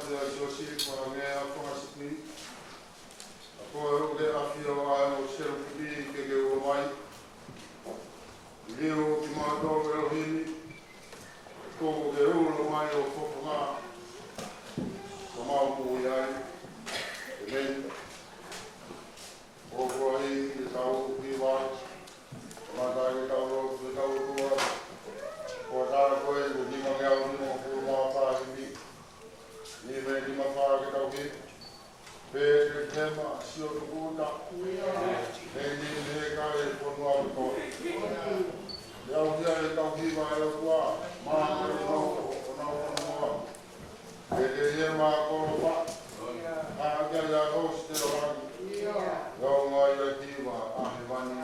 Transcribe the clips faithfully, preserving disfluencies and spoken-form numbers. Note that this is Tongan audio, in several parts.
ʻIa Siosifa Ngeafongasiki, ʻa koe ʻoku ke ʻafio ai ʻo selukipi ke ke ulo mai. Liliu kimautolu ʻElohimi, ʻoku ke ulo mai ʻo fofonga, ka mau moʻui ai. ʻĒmeni. ʻOku ʻi ai ʻetau hiva, kamata ʻetau lotu, ʻetau tua, ko e tala ko e nima ngeau nimangofulu mā fā himi, nima nima fā ke tau hiva. Petelihema, sio tukuta, he nima he kakai e fonua kotoa. Ke ʻauhia ʻetau hiva ʻe ʻOtua, māmani nofo ʻo nau fonua. Petelihema kolofa, ʻa kia ia hositela langi. Lau mai ʻa e hiva ʻa hēvani.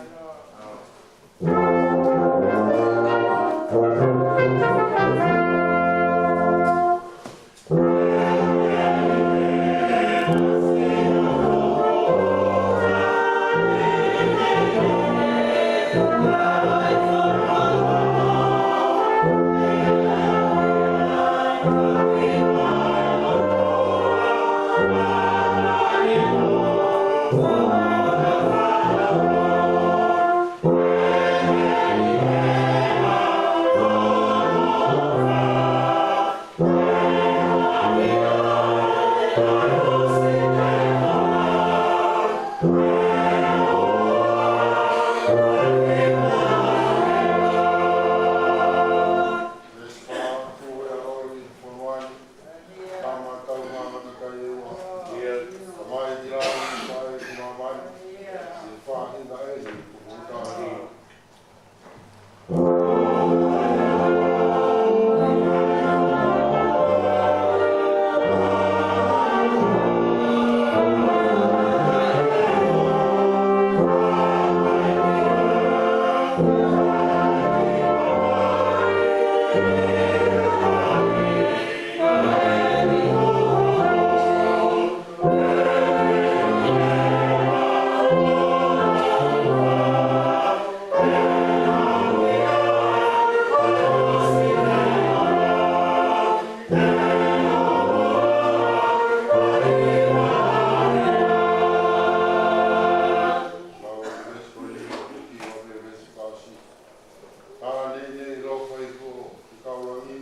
Tala nei nei lo fai ko ki kaulangi.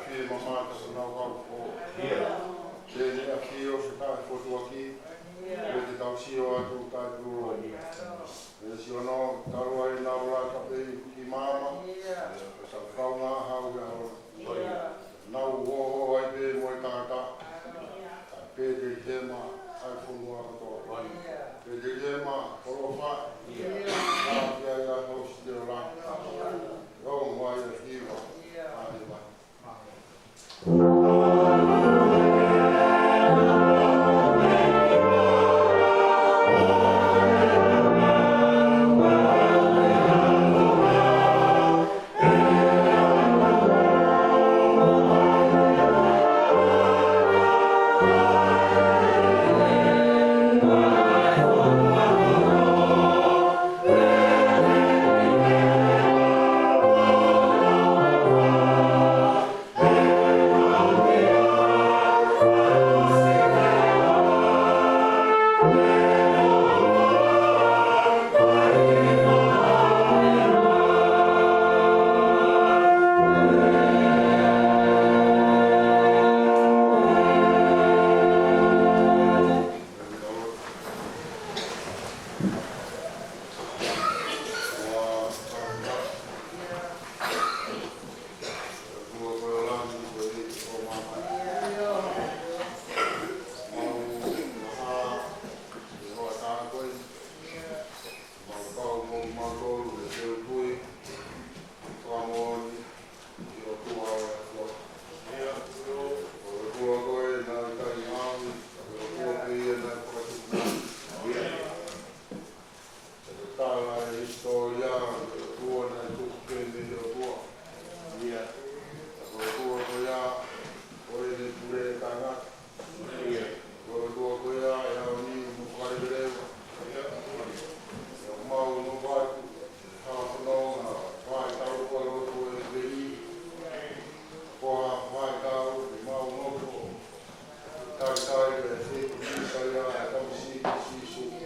Fie mamata ko nau kau ko. Te ne ʻafio se taʻe fotuaki. Te te tau sio atu taʻe puro. Te sio no talu ai nau la kapei ki mama. Te tau kau ngā hau ia o. Nau ō ai pē mo e tangata. Petelihema ʻa e fonua kotoa. Petelihema kolofa. ʻA kia ia hositela langi. Lau mai ʻa e hiva ʻa hēvani. Talitali e fili ko Mīsaia, e tamasiʻi ko Sīsū. Ko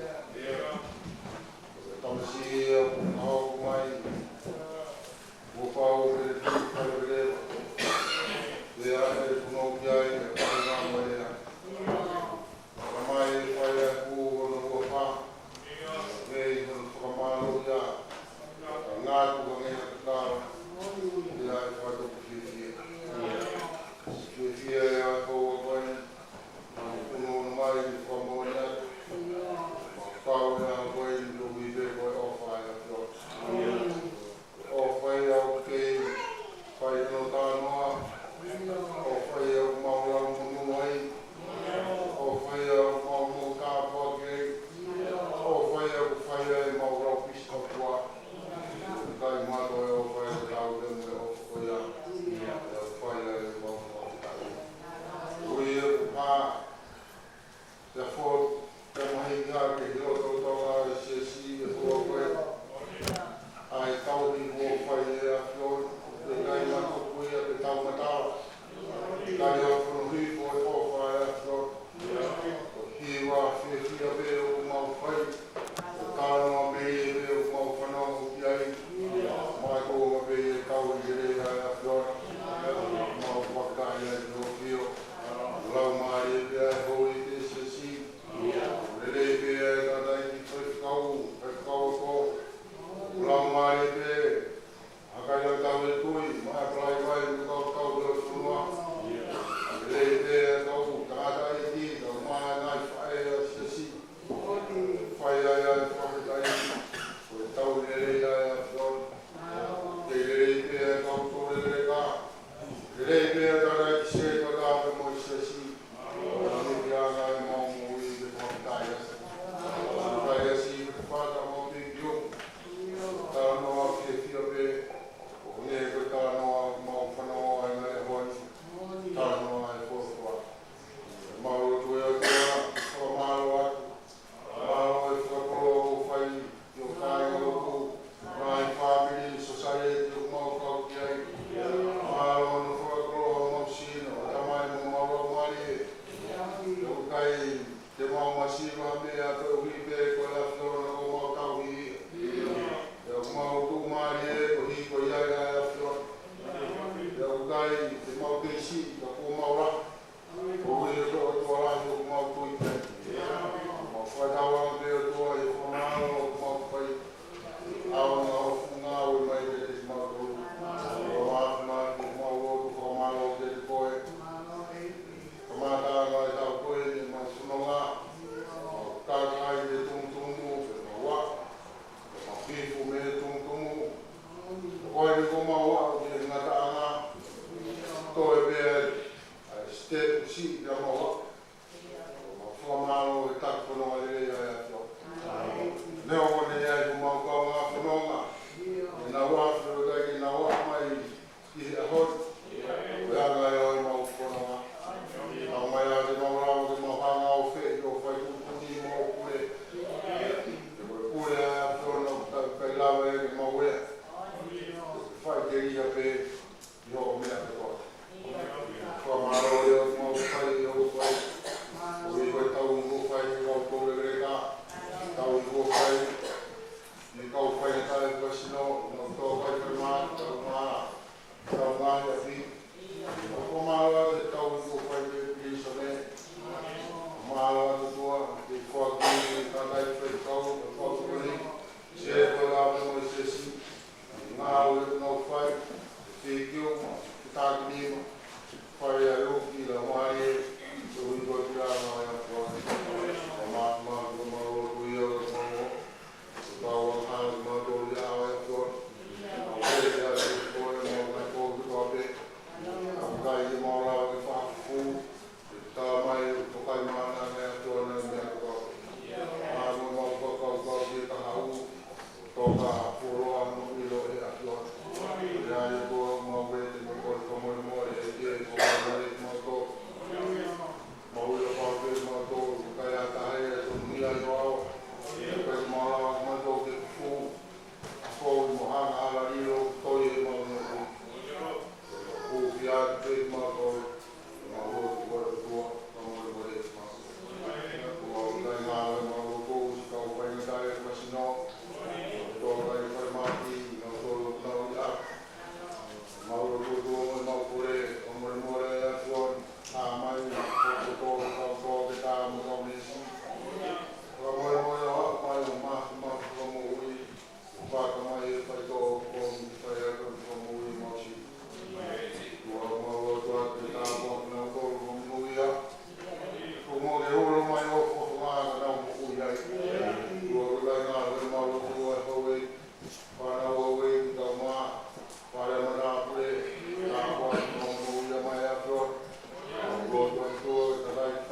e tamasiʻi ia kuo hoko mai, kuo pau ke ne fili fale leva. Pea ʻe punou ki ai e kāinga mo e lea. Talamai ʻe fai ʻa e pū hono huafa, mei hono fakamālō ia, ka ngāue ʻoku hangē ha kakala, pea ʻe fakatupu fiefia. Fiefia ʻa e ʻaho ko eni, ʻoku punou mai ʻo fakamoʻoni atu. Mau kau he ʻaho ko eni koeʻuhi pē ko e ʻofa ʻa e ʻAfiona. ʻOfa ia ʻoku kei fai hono talanoa. ʻOfa ia ʻoku mau lau monū ai. ʻOfa ia ʻoku mau moʻui tāpuaki ai. ʻOfa ia ʻoku fai ai ʻemau lau pisi kapua. ʻIkai mato e ʻofa ia ʻoku tau te mo e ʻofa ko ia. ʻOfa ia ʻoku mau fakafetaʻi. Ui e kupa. Pea fotu, pea mahiki hake ʻi loto Tonga ʻa e siasi ʻi he ʻaho ko eni. ʻA e tauhi kuo fai ʻe he ʻAfiona, ʻoku ʻikai matuku ia pe taumatala. ʻIkai ha fono hifo e ʻofa ʻa e ʻAfiona. Ko e hiva fiefia pē ʻoku mau fai. Ko e talanoa pē ia ʻoku mau fanongo ki ai. Mātuʻa pē ia e tauhi lelei ʻa e ʻAfiona. Mau fakataha ia ʻi he ʻafio. Laumālie pē ʻa e houʻeiki ʻo e siasi. Lelei pē ʻa e tangataʻeiki faifekau, faifekau ako. Laumālie pē ʻa e kakai tauhi tui, mo e palaivae, mo e kau tauhi ʻo e fonua. Lelei pē ʻa e kau tangataʻeiki, kau ngaahi faʻē ʻo e siasi. Fai ai ʻa e fakafetaʻi, ko e tauhi lelei ʻa e ʻAfiona. Ke lelei pē ʻa e kau tō leleka. Lelei pē ʻa e tangataʻeiki sētuata pea mo e siasi. Ko e anga ʻemau moʻui ke fakafetaʻi atu. Fakafetaʻi atu ke fata mau piki o. Talanoa fiefia pē. ʻOku ne ko e talanoa mau fanongo ai ngaahi ʻaho ni. Talanoa ʻa e fuafua. Mau lotu ʻe ʻOtua, fakamālō atu. Mālō e fakakoloa kuo fai, ʻi ho kāinga lotu, ngaahi fāmili, sōsaieti ʻoku mau kau ki ai. Mālō hono fakakoloa homau sino, ʻatamai mo homau laumālie. ʻOku ʻikai te mau masiva ha meʻa koeʻuhi pē ko e ʻAfiona ʻoku mau tauhi ia. ʻOku mau tuʻumālie koeʻuhi ko ia ʻa e ʻAfiona. ʻOku ʻikai te mau kei siʻi ka kuo mau lahi. Koeʻuhi ko e ʻOtua lahi ʻoku mau tui ki ai. Mau fakatauange pē ʻOtua ʻi he fakamālō ʻoku mau fai. ʻAonga hoʻo fuʻu ngāue mai kiate kimautolu. Mau ʻofa atu, mau lotu fakamālō kiate koe. Kamata ʻa e ʻaho ko eni ʻemau fononga. Mau kākaaʻi he tumutumu, pea mau aʻu. Pea mau hifo mei he tumutumu. Ko eni kuo mau aʻu ki he ngataʻanga. Toe pē ʻa e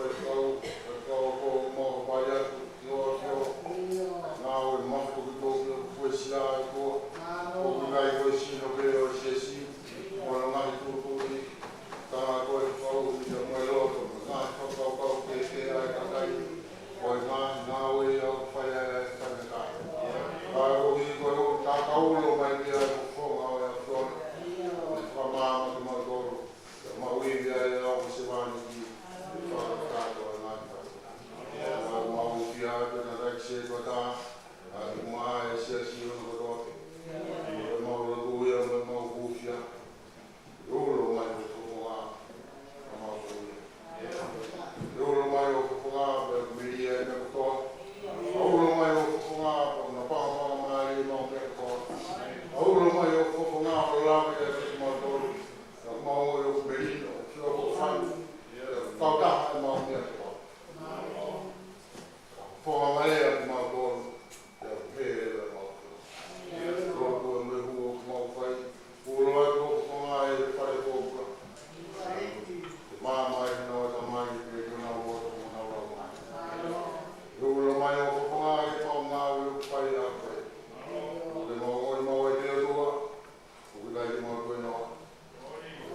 Kau, kau ko mau pai atu ki ho ʻAfio. Ngāue mafu ki tō ki ho fuesia e ko. Ko ki ngai ko e sino pē ʻo e siasi. Mo e ngaahi tuʻutuʻuni. Ka ko e kau ia mo e loto. Ngaahi fakakaukau kehekehe ʻa e kakai. Ko e ngaahi ngāue ia ʻoku fai ai e faingataʻa. Ka ko ki ko e ʻo ka kau lo mai pē ʻa e fofonga ʻo e ʻAfio. Mo e fakamaama kimautolu. Mau ivi ai au mo se vani ki fakatato a ngai. Mau mau fia atu na rai se kota. A ki mua e sia si ono kotoa. Mau lotu ia mo mau hufia. Ulo mai o fofonga. Mau hufia. Ulo mai o fofonga, pe melia e mekotoa. Ulo mai o fofonga, pe na pangapanga mai mau mekotoa. Ulo mai o fofonga, o lave e mau tolu. Ka mau o melino, sio ko fanu, ia, kautaha e mau meʻa ko. Fonga mai ia ki mau tolu, ia, he, ia, mau tolu. Ia, ko, ko, me hu, mau fai, ulo atu o fonga e fai ko kula. Ke mama e na o tamai, ke ke na o to mo na o mai. Ulo mai o fonga e mau ngāue ʻoku fai a koe. Ke mau ngoi mau e te o tua. ʻOku ʻikai ke mau toe noa.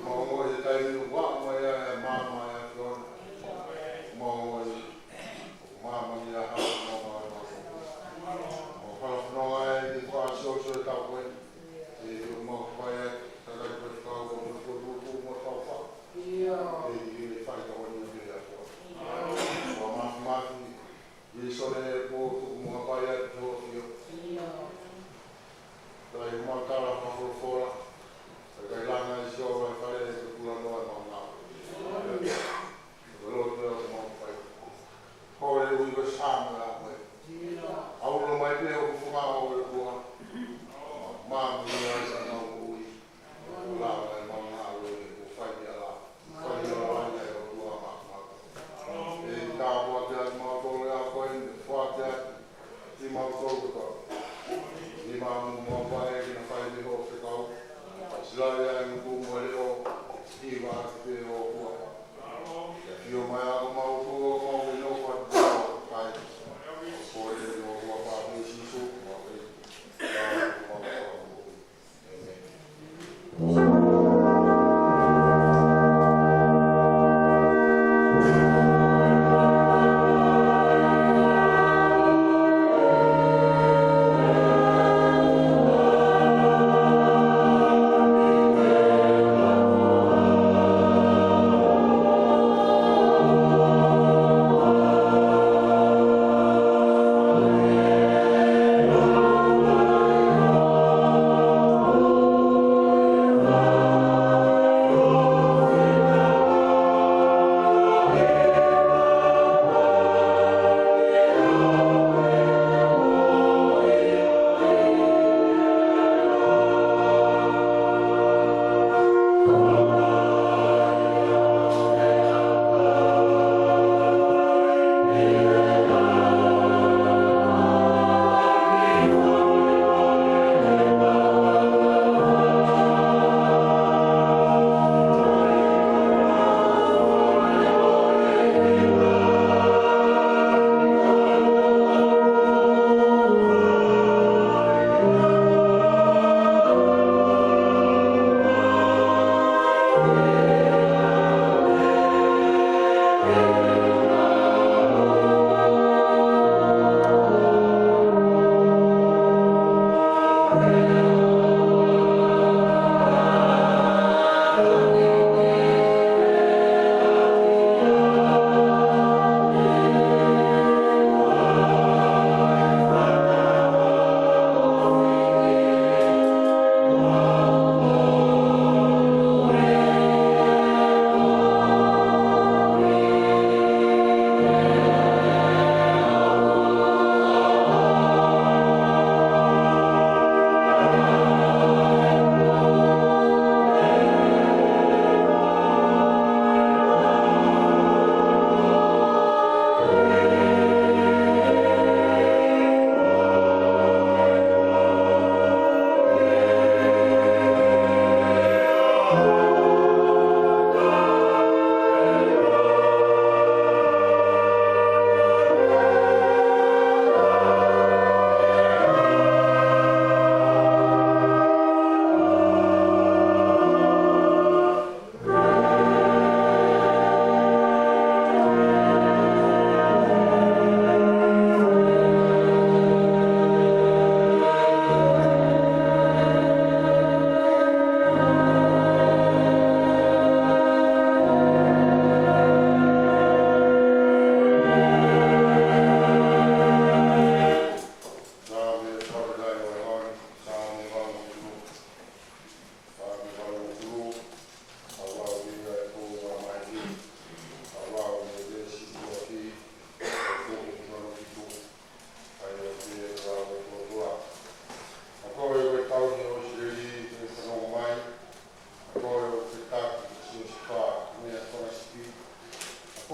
Mau ngoi he taimi ʻoku ʻaʻu mai ai e maama ʻa e ʻAfiona. Mau ngoi, ʻoku maama ni a hau, mau ngoi.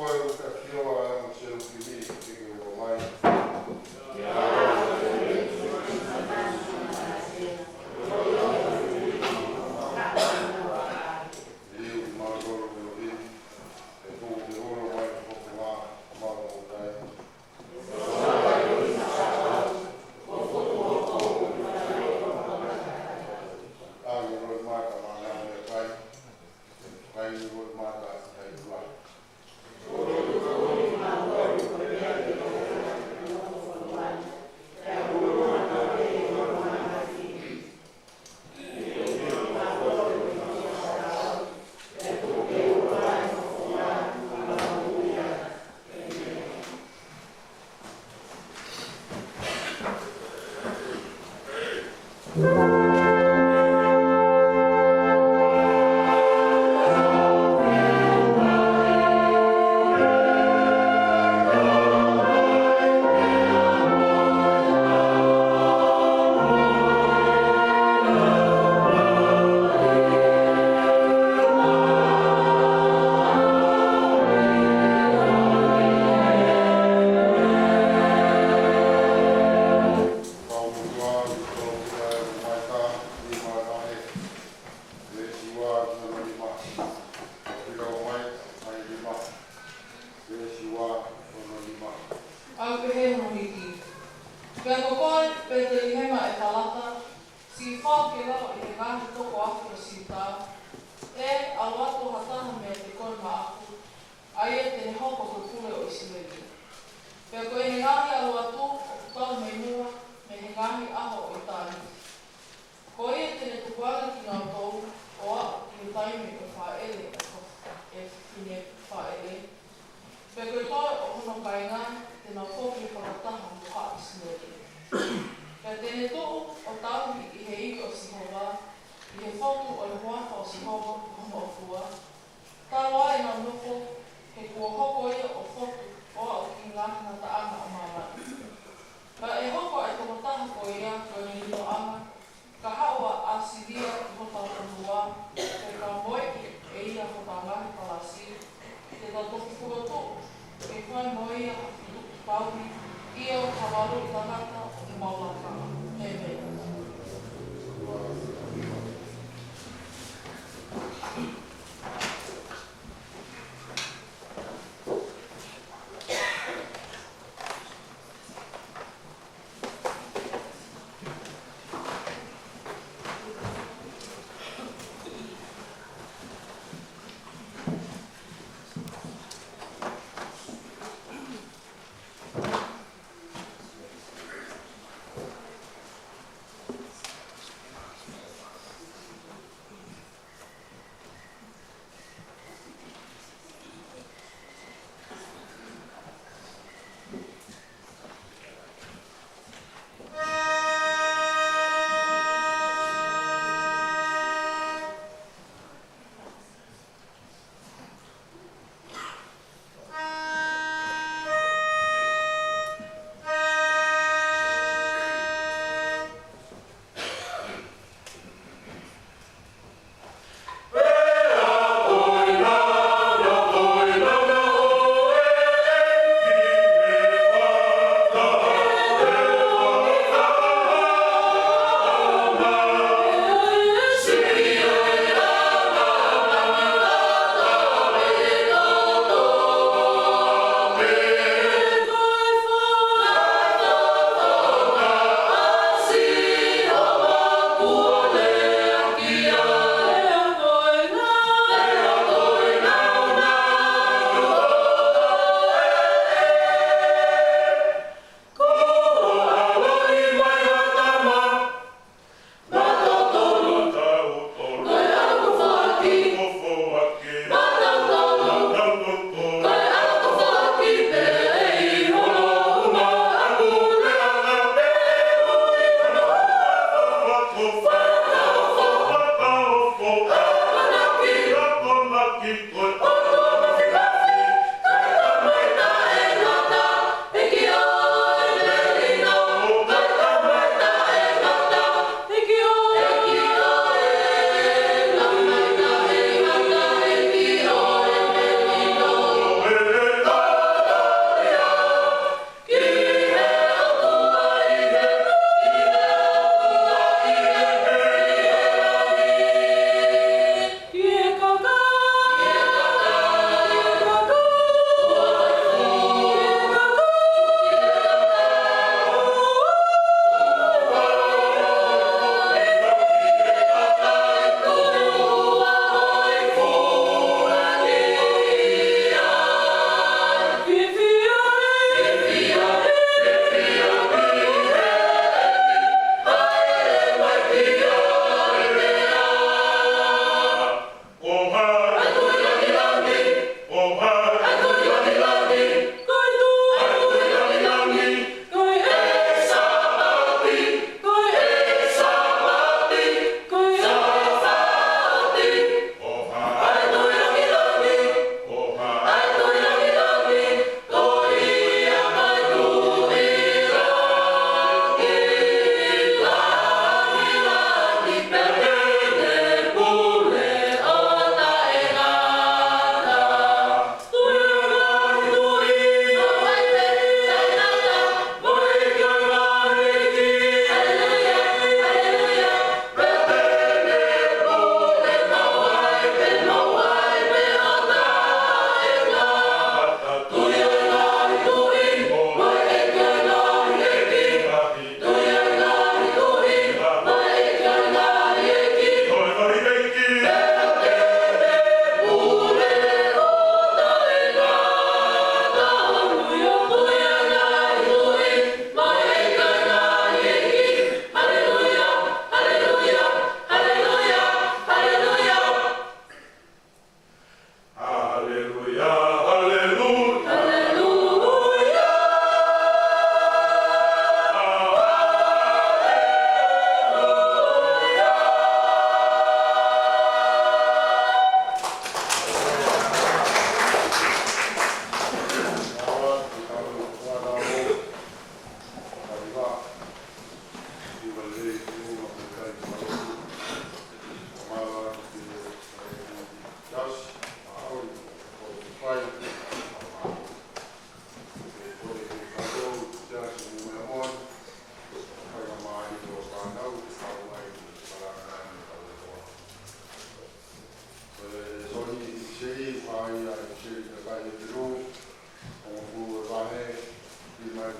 Ko e ʻuta fioa ʻa e ongo selupimi ke ke ua mai. Liu mālōlō ʻi ʻolini, ʻe tuku ke ulo mai ʻa e fofonga ʻo māmani. ʻAnge loi mata ma ngā meʻakai, kai ni loi mata ʻi hai ua. Veesi ua, ono lima. Veesi ua, ono lima. ʻOku pehē hono hiki: Pea ko koe, Petelihema ʻEfalata, siʻi fau ke lava ʻi he ngaahi toko afe ʻo Siuta, ʻe ʻalu atu ha taha meiate koe maʻaku, ʻa ia te ne hoko ko e pule ʻo ʻIsileli. Pea ko ʻene ngaahi ʻalu atu ʻoku tau mei muʻa mei he ngaahi ʻaho ʻo ʻitāniti. Ko ia te ne tukuange kinautolu ʻo aʻu ki he taimi ʻo e fāʻele ʻa e fefine fāʻele. Pea ko e toe ʻo hono kāinga te nau foki fakataha mo haʻa ʻIsileli. Pea te ne tuʻu ʻo tauhi ʻi he ivi ʻo Sihova, ʻi he fotu ʻo e huafa ʻo Sihova ko hono ʻOtua, talu ai ʻenau nofo, he kuo hoko ia ʻo fotu ʻo aʻu ki he ngataʻanga ʻo māmani. Pea ʻe hoko ʻa e tokotaha ko ia ko e linoʻanga, ka haʻu ʻa ʻAsilia ki hotau tomuʻa, pea ka moeʻi ʻe ia hotau ngaahi palasi, te tau toki fokotuʻu ke fai mo ia ha fetuʻutaki, ʻio, ha valuʻi tangata ʻo homau laka. ʻĒmeni.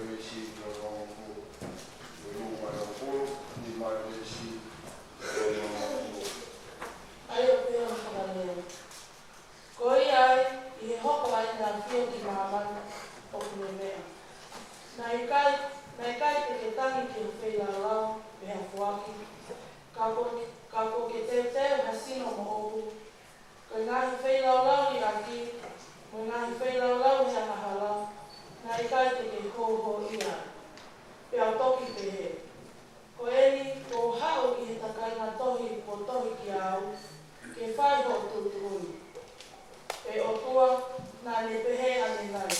Veesi hongofulu, veesi hongofulu, nima veesi hongofulu. ʻA ia ʻoku pehē hono fakalea: Ko ia ai, ʻi he hoko ʻa ʻene ʻafio ki māmani, ʻoku ne meʻa, naʻe ʻikai, naʻe ʻikai te ke tangi ki ho feilaulau pe ha foaki, ka kuo, ka kuo ke teuteu ha sino moʻoku, ko e ngaahi feilaulau liʻaki, mo e ngaahi feilaulau he angahala, naʻe ʻikai te ke hōhōʻia ai. Pea u toki pehē: Ko eni, kuo u haʻu ʻi he takainga tohi kuo tohi kiate au, ke fai hoʻo tuʻutuʻuni. Pea ʻOtua naʻa ne pehē ʻanenai: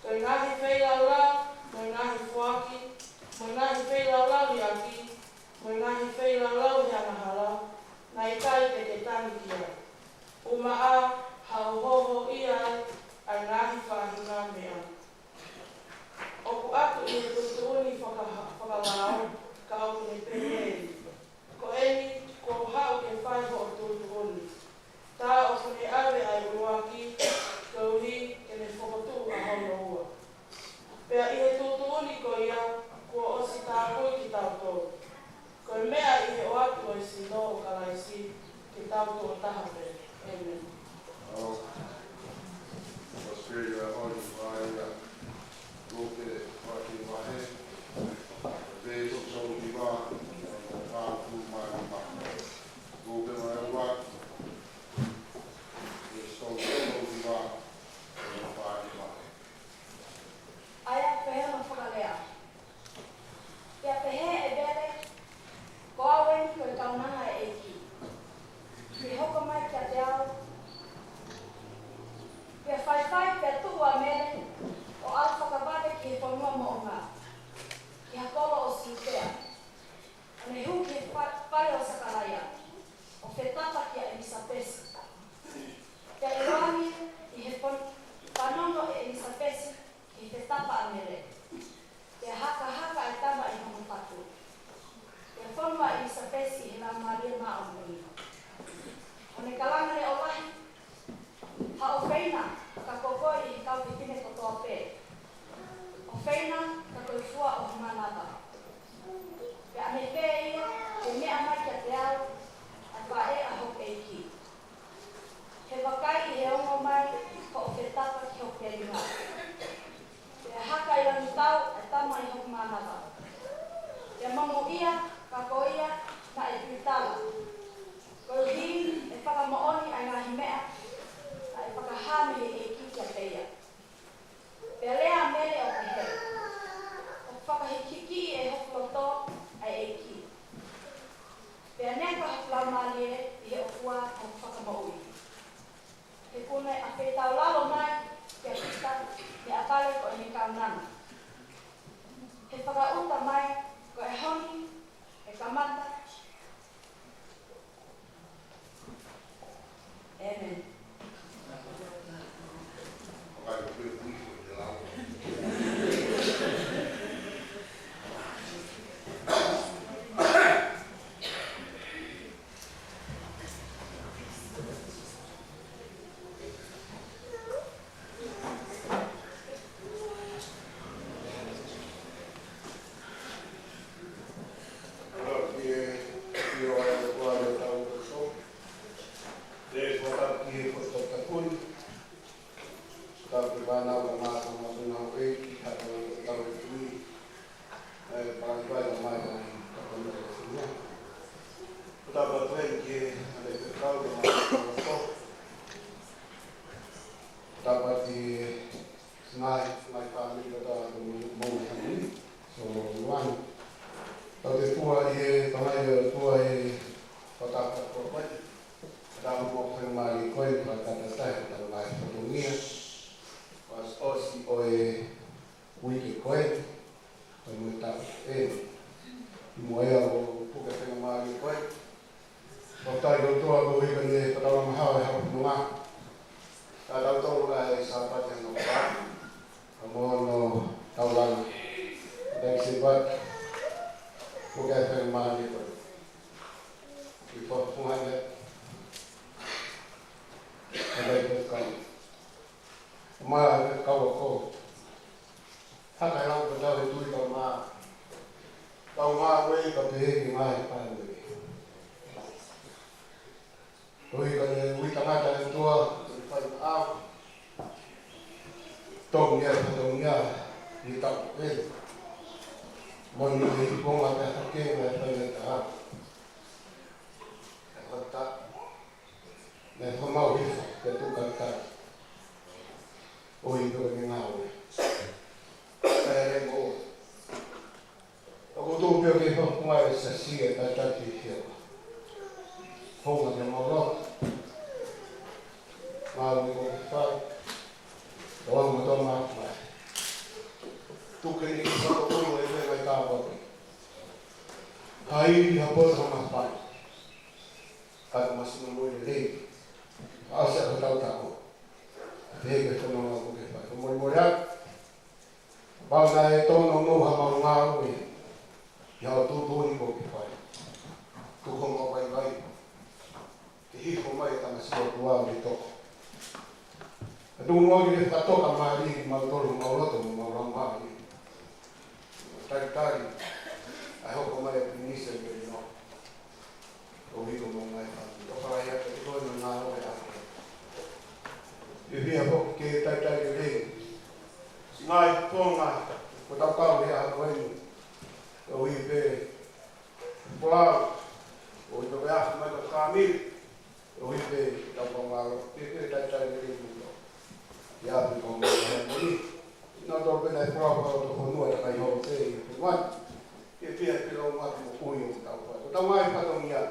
Ko e ngaahi feilaulau, mo e ngaahi foaki, mo e ngaahi feilaulau liʻaki, mo e ngaahi feilaulau he angahala, naʻe ʻikai te ke tangi ki ai. ʻUmaʻā haʻo hōhōʻia ai ʻa e ngaahi faʻahinga meʻa. ʻOku ʻatu ʻi he tuʻutuʻuni fakaha-, fakalao, ka ʻoku ne pehē: Ko eni, kuo u haʻu ke fai hoʻo tuʻutuʻuni. Tā ʻoku ne ʻave ʻa e ʻuluaki, koeʻuhi ke ne fokotuʻu ʻa hono ua. Pea ʻi he tuʻutuʻuni ko ia, kuo ʻosi tāpui kitautolu. Ko e meʻa ʻi he ʻoatu ʻo e sino ʻo Kalaisi, ke tau tuʻo taha pē. ʻĒmeni. ʻOku ou sio ʻi he ʻaho ni, ʻa ia, Luke vahe hiva, veesi hongofulu mā nima. Luke vahe hiva, veesi hongofulu mā nima. ʻA ia ʻoku pehē hono fakalea: Pea pehē ʻe Mele: Ko au eni ko e kaunanga ʻa e ʻEiki, ke hoko mai kiate au. Pea faifai pea tuʻu ʻa Mele, ʻo ʻalu fakavave ki he fonua moʻunga, ki ha kolo ʻo Siutea, ʻo ne hū ki he fa-, fale ʻo Sakalaia, ʻo fetapa kia ʻElisapesi. Pea ʻiloange ʻi he fon-, fanongo ʻe ʻElisapesi ki he fetapa ʻa Mele, pea hakahaka ʻa e tama ʻi hono fatu. Pea fonu ʻa ʻElisapesi ʻi he Laumālie Māʻoniʻoni, ʻo ne kalanga leʻo lahi: Haʻofeina, ka ko koe ʻi he kau fefine kotoa pē, ʻofeina ka ko e fua ʻo ho manava. Pea ʻa e meʻa pē ia, ke meʻa mai kiate au ʻa e faʻē ʻa hoku ʻEiki. He vakai, ʻi he ongo mai hoʻo fetapa ki hoku telinga, pea haka ʻi langi tau ʻa e tama ʻi hoku manava. Pea monūʻia, ka ko ia naʻe tuitala, koeʻuhi ʻe fakamoʻoni ʻa e ngaahi meʻa naʻe fakahā mei he ʻEiki kiate ia. Pea lea ʻa Mele ʻo pehē: ʻOku fakahikihikiʻi ʻe hoku loto ʻa e ʻEiki, pea neka hoku laumālie ʻi he ʻOtua hoku Fakamoʻui. He kuo ne ʻafeitaulalo mai kiate kita mei ʻapale ko ʻene kaunanga. He fakaʻuta mai, ko e ʻaho ni ʻe kamata. ʻĒmeni. Tau ke fānau ka mātou mātou nau e ki hata nau tau e tui. ʻE, pāki vai ka mai ka mai ka mai ka mai. Ko tau ka tuen ke ane ke kau ka mai ka mai. Tau pāki ngai, ngai pāmi ka tau ka mau, mau e hangi. So, one. Tau te pua i e, ka mai e pua e, ko tau ka pua mai. Ka tau mo ko e mai ko e, ka tau ka tau ka tau ngai ka tau ngia. Pas ʻosi ʻo e uike ko ē, ko e mo e taʻu ē. ʻI muʻa ia ʻo puke fenga mālie ko ē. Ko tai ʻOtua ko e hika ne fakatau maha e hau nunga. Ka tau tau ka e Sāpate no ka. Ka mo no tau langa. Ka tai Sāpate. Puke fenga mālie ko ē. ʻI fo funga ia. Ka tai ko ka. Ma ka wa ko. Haka e lau ko Tau he tui ka mā. Tau mā ue ka pehē ki mā he pā ue. Toi ka ne ui tangata e tua, toi fai ma au. Tongi e fatongi a, i tau e. Moni e i konga te hake na e fai na ta. E kota. Ne whakamau hifo, te tu kantara. ʻOi, ko e ngāue. Kae le mo. ʻOku tō pio ke whakapunga e sa sia ka tati hia. Honga ke mau lo. Mau ni ko ke fai. Tō amo tō mau mai. Tuke ni ki whakapunu e mea mai ka wau. Hai ni ha poto ha mafai. Ka ko masino mo le lei. Au se ko tau tako. Te ke kono ko ke fai. Ko mo mo ya. Pau na e tono no ha mau ngāue. Ia o tū tū ni ko ke fai. Tuko mo vai vai. Ke hifo mai e tamasiʻi ʻOtua ʻo e toko. Ka tuku muʻa ke fakatoka mālie kimautolu, mau loto, mau lau mālie. Talitali, ʻa e hoko mai e pilinisi ʻo e ʻino. ʻOku hiko mo ngai fāmili. ʻOku fai atu e koe no ngā ʻo e ʻaho. ʻE fia foki ke talitali lelei. Siʻi ngaahi konga, ko tau kau he ʻaho ko eni. ʻOku ʻi pē, folau, ʻoku ʻi pē ʻaho mai ko e fāmili. ʻOku ʻi pē tau pamalo, ke ke talitali lelei mo tau. Ia pē ko mo e moni. Nau tau pē nai folau, folau to honua ta kai hou te i te mani. Ke fia ke lau maki mo kui ʻo tau fai. Ko tau ngaahi fatongia.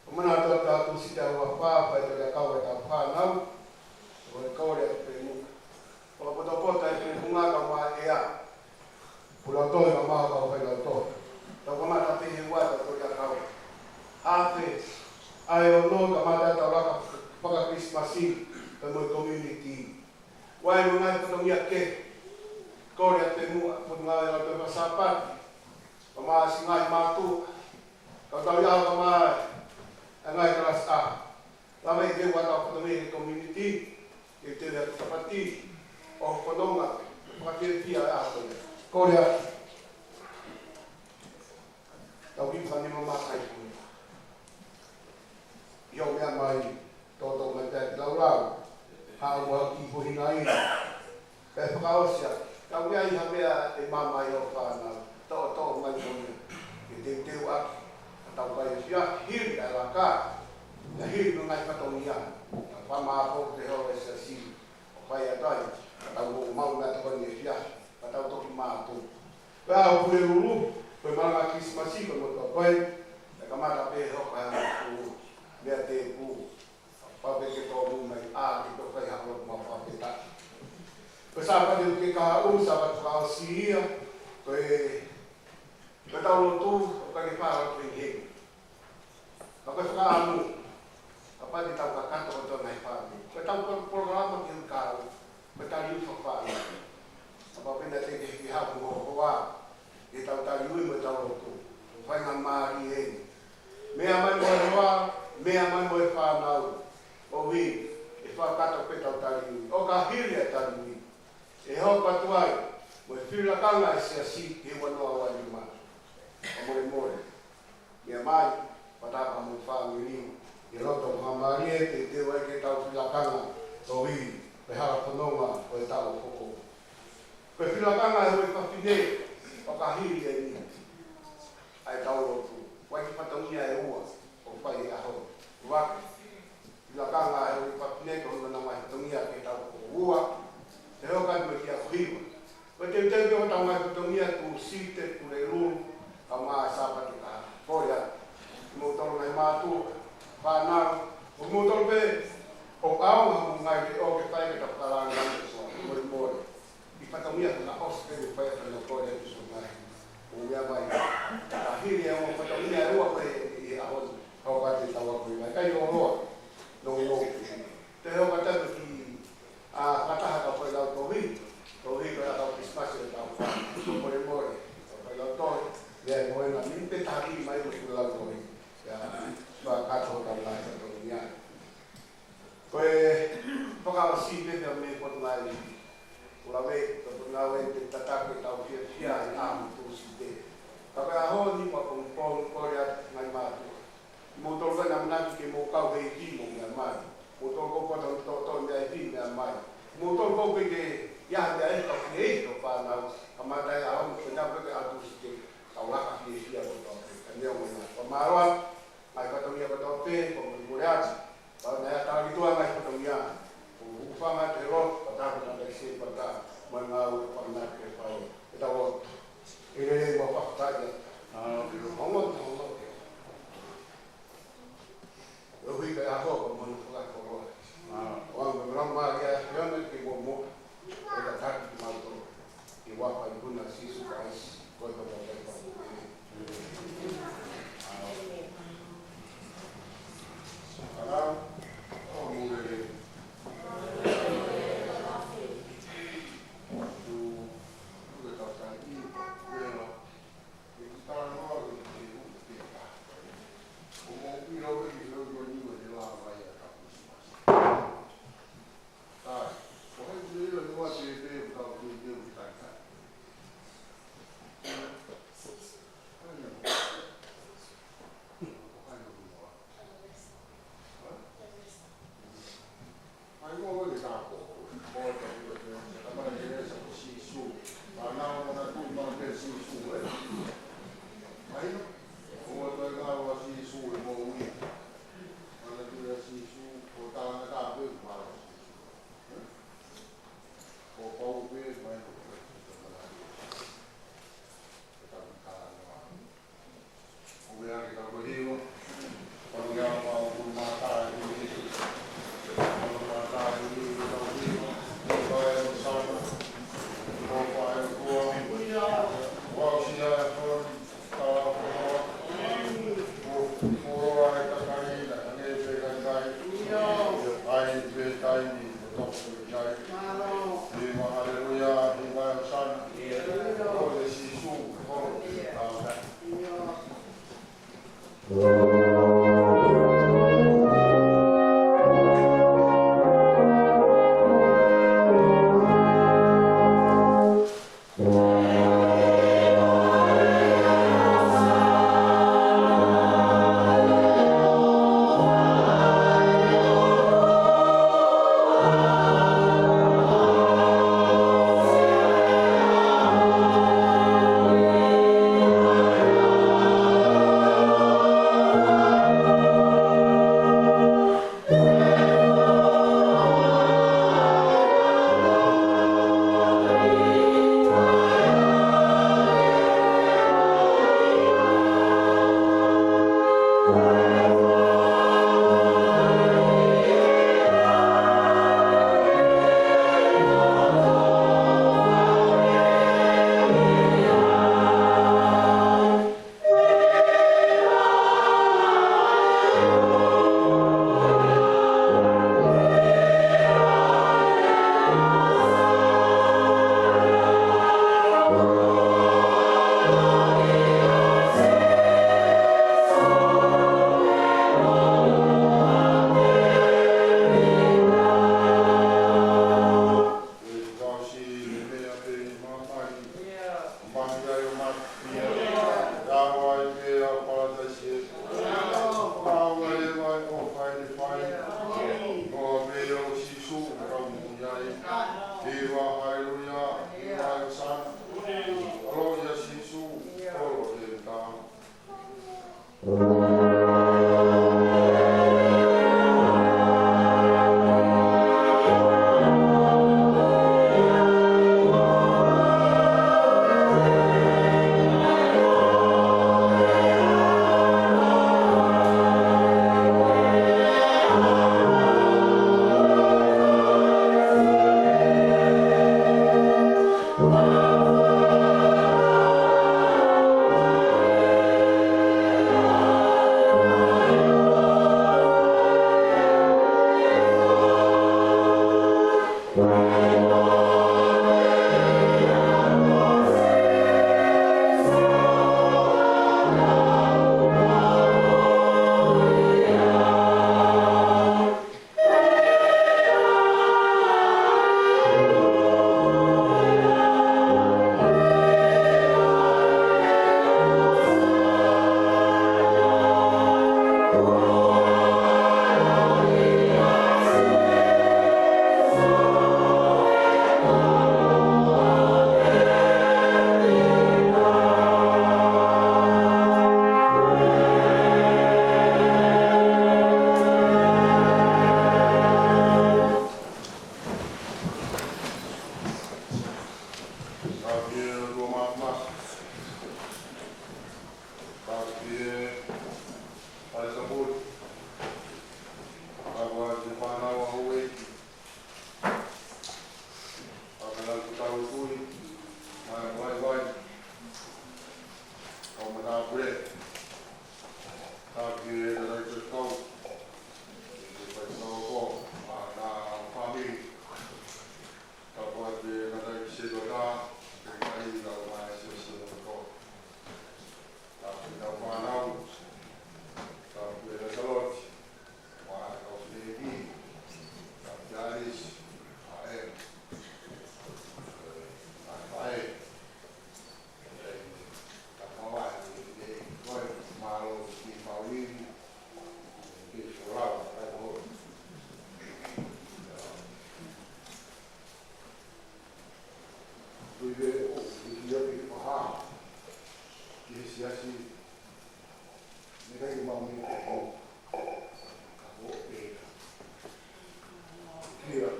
Ko mana tau tau tu si tau wa fa, fai tau ia kau e tau fānau. Ko e kau le atu pē muka. Ko la poto poto e pē muka ka ma ea. Pula toi ka ma ka fai lau toi. Tau kamata pē he ua tau toi ia kau. Hafe. ʻA e ono kamata tau laka faka Christmas Eve. Pē mo e community. Wai mo ngai fatongia ke. Ko le atu pē muka. Pun ngai lau toi ma sapati. Ka ma si ngai matu. Kau tau ia ka ma. ʻA ngai kalasi a. Lava i te ua tau fatongia he community. Ke te lea ko Tapati, ʻo Fononga, Fakafiefiaʻaho. Ko lea, tau ki fani mamakai. ʻIo meʻa mai, tōtō mai pea ki laulau. Hau a ki fohina ina. Pea fakaʻosi atu. Tau ia ʻi ha meʻa ʻe mamaʻi ʻo fānau. Tōtō mai ko ia. Ke teuteu atu. Ka tau kai fia, hili ʻa e laka. Ka hili mo ngai fatongia. Ka fama ako te holo e siasi. ʻO fai atu ai, ka tau ō mau mea tokoni e fia, ka tau toki mātu. Ko e ʻaho Pulelulu, ko e malanga Kilisimasi, ko e motuʻa ko ē, ʻe kamata pē hoko ʻa e ʻaho Pulelulu, mea tēpū, pau pē ke tō mou mai, ʻa, ke tō kai hako mau pau pē tā. Ko e Sāpate uike kahaʻu, Sāpate fakaʻosi ia, ko e, ko e tau lotu, ʻo ka ke pā lotu ʻi he. Ka ko e fakaʻamu, kapau te tau kakato kotoa nai fāmili. Ko e tau polo-, polokalama ki he kau, ko e tali ʻufa fāmili. Kapau pē naʻe teʻeki ke hau mo hoa, ke tau tali ui mo e tau lotu. Fai ngā mālie eni. Meʻa mai mo e hoa, meʻa mai mo e fānau. ʻOi, ʻe fakakato pē tau tali ui. ʻO ka hili e tali ui. ʻE hoko atu ai, mo e fili lakanga e siasi, he ua noa ua nima. Ka mole mole. Meʻa mai, pataka mo e fāmili, ʻi loto mo ha mālie, teuteu ai ke tau fili lakanga, ʻo ui, pe hala fononga, ʻo e tau foko. Pe fili lakanga, ʻe ui fafine, ʻo ka hili e ni. ʻA e tau lotu, ʻoku ʻi ai e fatongia ʻe ua, ʻoku fai he ʻaho. Ua, fili lakanga, ʻe ui fafine, ko hono nau ngaahi fatongia ke tau foko. Ua, ʻe hoko atu mo e kia ko hiva. Ko e teuteu ki hotau ngaahi fatongia Tūsite, Pulelulu, ka mo e Sāpate ka ko ia. Kimoutolu ngaahi mātuʻa, fānau, mo kimoutolu pē, ʻoku ʻaonga mo ngai te ʻo ke fai ke tau kalanga mo sua, mole mole. ʻI fatongia ko na ʻosi pē mo fai atu na ko ia ki so ngai. Mo meʻa mai, ka hili e ongo fatongia ʻe ua ko e ʻi he ʻaho ni, ka o ka te tau ako i mai, kai o loa, no no. Te hoko atu ki ʻA, fakataha ka fai lau tohi, tohi ko e ʻakau Kilisimasi ʻo e tau fā. Mole mole, ka fai lau tohi, lea mo e na min pe tahi mai mo e lau tohi. Ia, fakataha ka fai lau tohi ia. Ko e fakaʻosi pē pea mei Potungāue. Ua lave, ko Potungāue te tataki e tau fia fia. Tapu ki he ʻOtua Māfimafi. Tapu ki he Faifekau. Tapu ki he fānau ʻa houʻeiki. Tapu ki he Laʻi Tauhi, mai vaivai. Kau matāpule. Tapu ki he Faifekau. Ki he Faifekau ko, ʻa e fāmili. Tapu atu ki he ngaahi sētuata, ki he ngaahi lau mai sētuata. Tapu ki he fānau, tapu ki he Lasaloti, mo e kau fāmili, tapu ki he Alice, ʻa e, ʻa e, ʻa e, tapu atu ki he, ki he, mālō ki he Pauini, ki he Folau, ʻa e, Ui ve o, ui ve o, ui ve o, ha. Ki he siasi, ne kai ke mau mei ko. Ka ko e. Kia.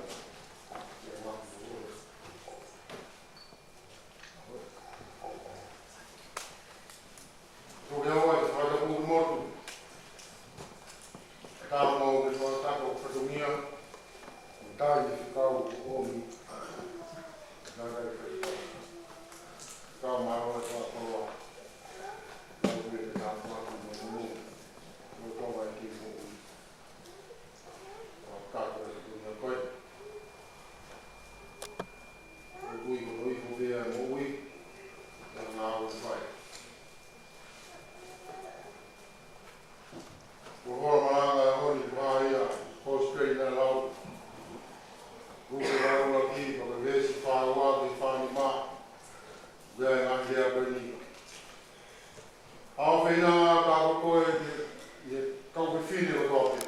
Kia mau. Ko ke awa e fakamotu motu. Ka mau ke fakamotu fatongia. Mo e tali fekau ko ʻomi. Nā kai fekau. Ka mau e fakakoloa. Mau ke te tapu atu mo e munu. Mo e tonga e ki mo ʻomi. Fakakoloa e fatongia ko e. Ko e ui ko e ui ko e pea mo e ui. Ka ngā ui fai. Ko e ʻola malanga ʻo e ʻaho ni ko ia, ko e Spring na lau. Ko e lau la ki, ko e veesi fā ua ki he fā nima. Ko e ngaahi lea ko eni. ʻOfa ʻi he ʻEiki ka ko koe ʻi he, ʻi he kau fefine kotoa pē.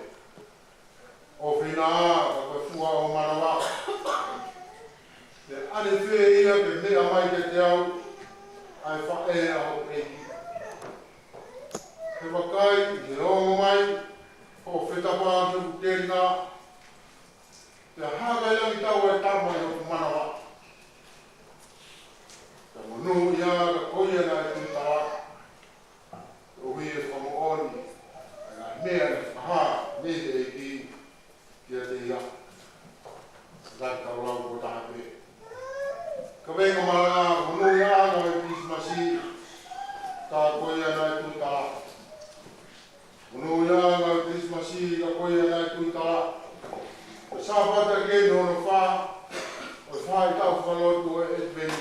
ʻOfa ʻi he ʻEiki ka ko e fua ʻo e manava. Pea ʻanefē ia ke meʻa mai kiate au, ʻa e faʻē ʻa hoku ʻEiki. He vakai, he ongo mai, ʻo fetapa ki hoku telinga, pea hā kai langi tau ʻa e tama ʻi hoku manava. Pea monūʻia ka ko ia naʻe tuitala, ʻo ui e fakamoʻoni, ʻa e ngaahi meʻa naʻe fakahā mei he ʻEiki, kiate ia. Ka tau lau ko taha pē. Ka vei ka mala, monūʻia ʻa e Kilisimasi, ka ko ia naʻe tuitala. Monūʻia ʻa e Kilisimasi, ka ko ia naʻe tuitala. Ko e Sāpate ki he hono fā, ʻo e faʻahitaʻu fakalotu ʻo e ʻEtiveni.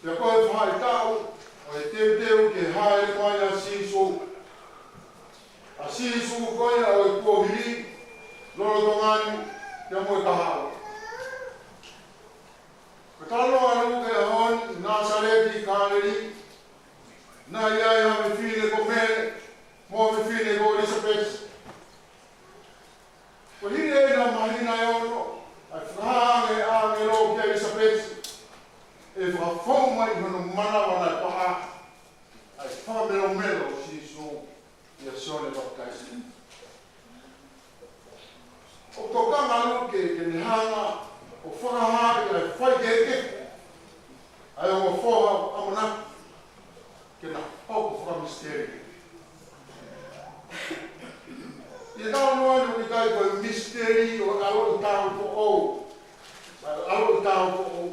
Pea ko e faʻahitaʻu ʻo e teuteu ki he hāʻele mai ʻa Sīsū. ʻA Sīsū ko ia ʻo e kuohili, lolotonga ni, pea mo e kahaʻu. Ko e talanoa ʻa Luke ʻi he ʻaho ni, ʻi Nāsaleti, Kāleli, naʻe ʻi ai ha fefine ko Mele, mo e fefine ko ʻIlisapesi. Ko e hili ʻena māhina ʻe ono, ʻa e fakahā ange ʻa e ʻāngelo kia ʻIlisapesi, ʻe fakafou mai ʻi hono manava naʻe paʻa, ʻa e fakamelomelo ʻo Sīsū, ʻia Sione Papitaiso. ʻOku tokanga ʻa Luke ke ne hanga ʻo fakahaaʻi ʻa e faikehekehe ʻa e ongo foha ʻamanaki ke na hoko fakamisiteli. ʻI he talanoa ni ʻoku ʻikai ko e misiteli ʻo e ʻaloʻi tāupoʻou. ʻA e ʻaloʻi tāupoʻou.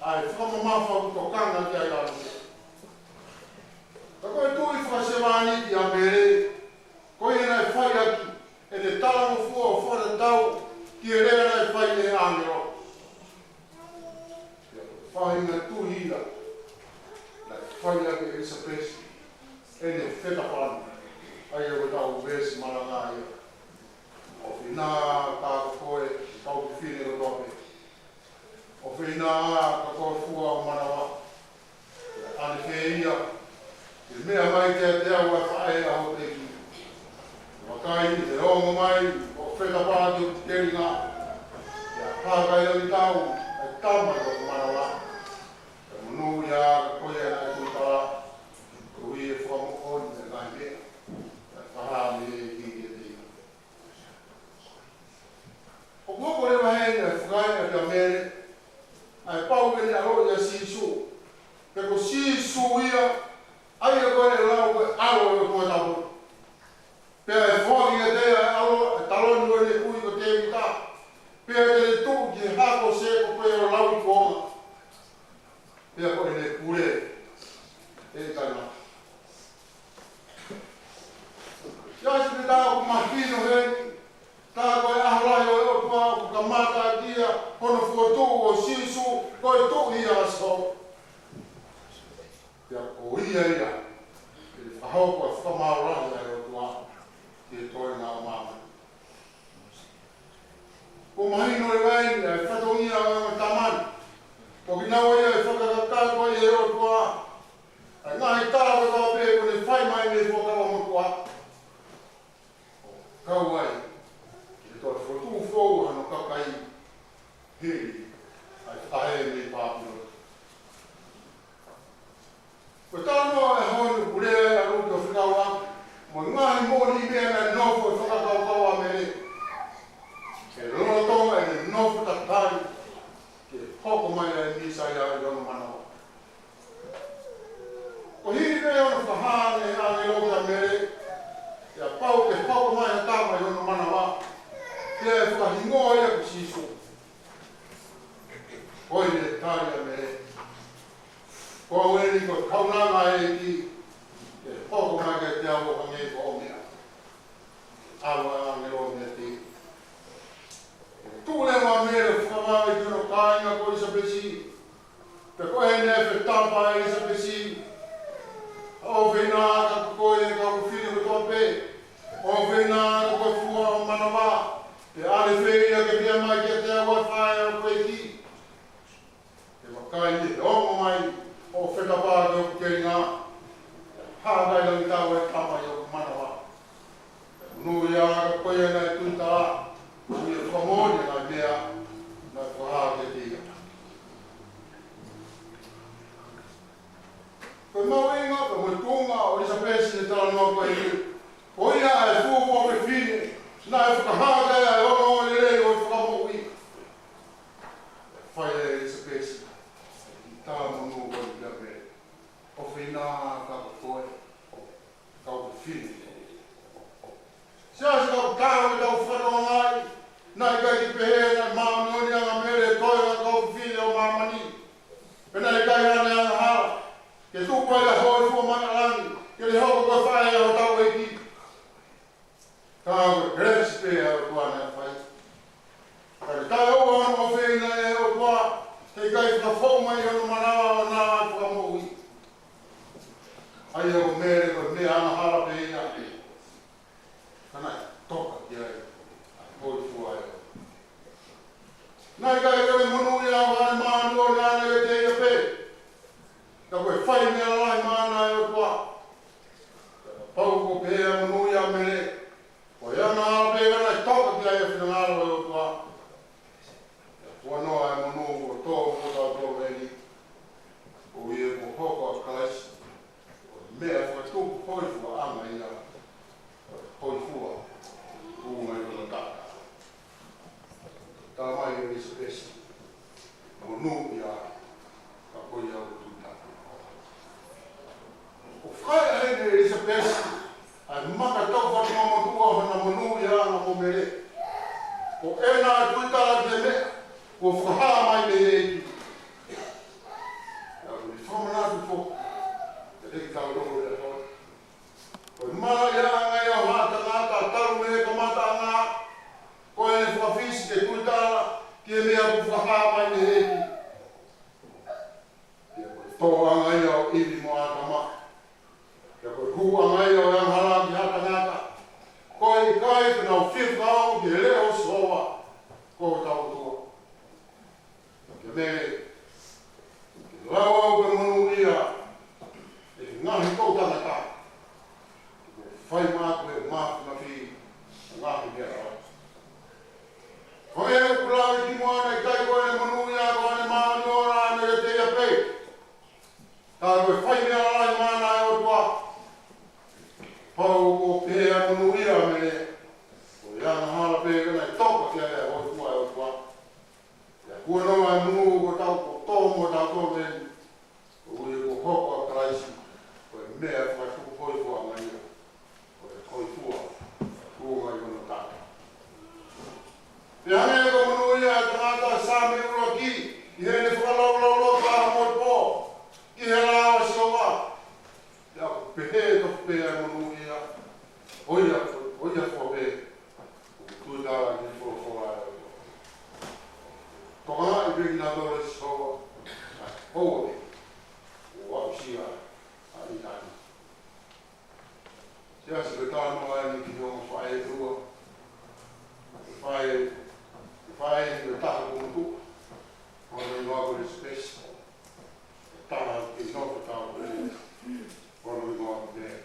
ʻA e fakamamafa ʻoku tokanga ki ai ʻa Luke. Ka ko e tui fakasevāniti ʻa Mele, ko ia naʻe fai ʻaki ʻene talangofua ʻo fakatatau ki he lea naʻe fai ʻe he ʻāngelo. Pea ko e faʻahinga tui ia naʻe fai ʻaki ʻe ʻIlisapesi ʻene fetapa ni. ʻA ia ko ʻetau veesi malanga ia. ʻOfa ʻi he ʻEiki ka ko koe, kau fefine kotoa pē. ʻOfa ʻi he ʻEiki ka ko e fua ʻo e manava. ʻAnefē ia ke meʻa mai kiate au ʻa e faʻē ʻa hoku ʻEiki. Vakai, he ongo mai, ʻo fetapa ki hoku telinga. Pea hā kai langi tau ʻa e tama ʻi hoku manava. Pea monūʻia ka ko ia naʻe tuitala, ʻo ui e fakamoʻoni ʻa e ngaahi meʻa naʻe fakahā mei he ʻEiki kiate ia. ʻOku hoko leva heni ʻa e fakaʻamu kia Mele, ʻa e pau ke ne ʻaloʻi ʻa Sīsū. Pea ko Sīsū ia, ʻa ia ko ē ʻe lau ko e ʻAlo ʻo e ʻOtua tapu. Pea ʻe foaki kiate ia ʻa e ʻAlo, ʻa e taloni ʻo ʻene kui ko Tēvita. Pea te ne tuʻu ki he hako sēkope ʻo lauikuonga. Pea ko ʻene pule ʻe ʻikai mate. Ia, siʻi meʻa ʻoku mahino heni, tā ko e ʻaho lahi ʻo e ʻOtua ʻoku kamata ʻaki ia hono fokotuʻu ʻo Sīsū ko e Tuʻi ʻa Sihova. Pea ko ia ia ʻe fakahoko ʻa e fakamaau lahi ʻa e ʻOtua ki he toenga ʻo māmani. ʻOku mahino leva eni ʻa e fatongia ʻo e ongo tama ni. Ko kinaua ia ʻe fakakakato ai ʻe he ʻOtua ʻa e ngaahi tala kotoa pē kuo ne fai mai mei he Fuakava Motuʻa. ʻO kau ai ki he toe fokotuʻu foʻou ʻa hono kakai hili ʻa e fakahē mei Pāpilone. Ko e talanoa ʻo e ʻaho ni ʻoku lea ʻa Luke ʻo fekauʻaki mo e ngaahi moʻoniʻi meʻa naʻe nofo ʻo fakakaukau ʻa Mele. ʻI he lolotonga ʻene nofo tatali ke hoko mai ʻa e Mīsaia ʻi hono manava. Ko e hili pē hono fakahā ʻe he ʻāngelo kia Mele, ʻe pau ke hoko mai ha tama ʻi hono manava, pea ʻe fakahingoa ia ko Sīsū. Ko ia naʻe tali ʻe Mele, ko au eni ko e kaunanga ʻa e ʻEiki, ʻe hoko mai kiate au ʻo hangē ko hoʻo meʻa. ʻAlu ʻa e ʻāngelo meiate ia. Tuʻu leva ʻa Mele ʻo fakamaau ki hono kāinga ko ʻIlisapesi. Pea ko ʻene fetapa ʻa ʻIlisapesi, ʻOfeina ā ka ko koe ʻi he kau fefine kotoa pē. ʻOfeina ā ka ko e fua ʻo ho manava. Pea ʻe ʻi fē ia ke pehē mai kiate au ʻa e faʻē ʻo hoku ʻEiki? Pea vakai, ʻe ongo mai hoʻo fetapa ki hoku telinga. Hākai langitau ʻa e tama ʻi hoku manava. Monūʻia ā ka ko ia naʻe tuitala, ʻa ia ʻe fakamoʻoni ʻa e ngaahi meʻa naʻe fakahā kiate ia. Ko e mahuʻinga pea mo e tuʻunga ʻo ʻIlisapesi he talanoa ko eni, ko ia ʻa e fuofua fefine naʻe fakahā ki ai ʻa e ongoongolelei ʻo e Fakamoʻui. Fai ʻe ʻIlisapesi ʻa e kiʻi talamonū ko eni kia Mele, ʻOfeina ā ka ko koe ʻi he kau fefine. Siasi, ʻoku tau ke tau fakatokangaʻi, naʻe ʻikai ke pehē naʻe māʻoniʻoni ange ʻa Mele ʻi he toenga ʻo e kau fefine ʻo māmani. Pea naʻe ʻikai haʻane angahala ke tuku ai ʻa e hōifua mai ʻa langi, ke ne hoko ko e faʻē ʻo hotau ʻEiki. Ka ko e kelesi pē ʻa e ʻOtua naʻe fai. Ka ne taʻeʻoua hono ʻofeina ʻe he ʻOtua, heʻikai fakafoʻou mai hono manava ʻo na ʻa e Fakamoʻui. ʻA ia ko Mele ko e meʻa angahala pē ia. Ka naʻe toka ki ai ʻa e hōifua ʻa e ʻOtua. Naʻe ʻikai ke ne monūʻia ʻa e māʻoniʻoni ʻaʻana ʻiate ia pē, ka ko e fai meʻa lahi maʻana ʻa e ʻOtua. Pau kuo pehē ʻa e monū ʻia Mele, ko e angahala pē ia naʻe toka ki ai ʻa e finangalo ʻo e ʻOtua. Pea huanoa ʻa e monū kuo tō mo tautolu eni, koeʻuhi kuo hoko ʻa Kalaisi ko e meʻa fakatupu hōifuaʻanga ia, ko e hōifua ʻo e ngaahi kakai. Talamai ʻe ʻIlisapesi, monūʻia ā ka ko ia ʻoku tuitala. ʻO fakaʻehiʻehi ʻe ʻIlisapesi ʻa e maka taufatungamotuʻa ʻo hona monūʻiaʻanga mo Mele, ko ʻena tuitala ki he meʻa kuo fakahā mai mei he ʻEiki. Pea ʻoku ne fakamanatu foki kiate kitautolu he ʻaho ni, ko e malaʻiaʻanga ia ʻo ha tangata talu mei he kamataʻanga, ko ʻene fakafisi ke tuitala ki he meʻa kuo fakahā mai mei he ʻEiki. Pea ko e tōʻanga ia ʻo ʻIvi mo ʻĀtama. Pea ko e hūʻanga ia ʻo e angahala ki ha tangata, koeʻuhi ke nau fie fakaongo ki he leʻo ʻo Sihova ko hotau ʻOtua. Kia Mele, ke lau au ke monūʻia ʻe he ngaahi toʻu tangata, ke fai maʻaku ʻe he Māfimafi ʻa e ngaahi meʻa lalahi. Ko e ʻukulali ki muʻa naʻe ʻikai ko ʻene monūʻia, ko ʻene māʻoniʻoni ʻaʻana ʻiate ia pē, ka ko e fai meʻa lalahi maʻana ʻa e ʻOtua. Pau kuo pehē ʻa e monūʻia ʻa Mele, ko e angahala pē ka naʻe toka ki ai ʻa e hōifua ʻa e ʻOtua. Pea huanoa ʻa e monū kuo tau ʻo mo tautolu eni, ʻoku ui ko e hoko ʻa Kalaisi, ko e meʻa fakatupu hōifua mai ia, ko e hōifua, tuʻunga ʻi hono taʻataʻa. Pea hangē ko e monūʻia ʻa e tangata ʻi he Saame ʻuluaki, ʻi heʻene fakalaulauloto ʻaho mo e pō ki he lao ʻa Sihova. Pea ʻoku pehē tofu pē ʻa e monūʻia, ʻo ia, ʻo ia fua pē ʻoku tuitala ki he folofola ʻa e ʻOtua. Tokangaʻi pē kinautolu ʻe Sihova, ʻa e houʻeiki, ʻo aʻusia ʻa ʻĪtani. Siasi, ko e talanoa eni ki he ongo faʻē ʻe ua. Ko e faʻē, ko e faʻē ko e taha kuo motuʻa, ko hono hingoa ko ʻIlisapesi. Ko e taha kei nofo tau pē, ko hono hingoa ko Mele.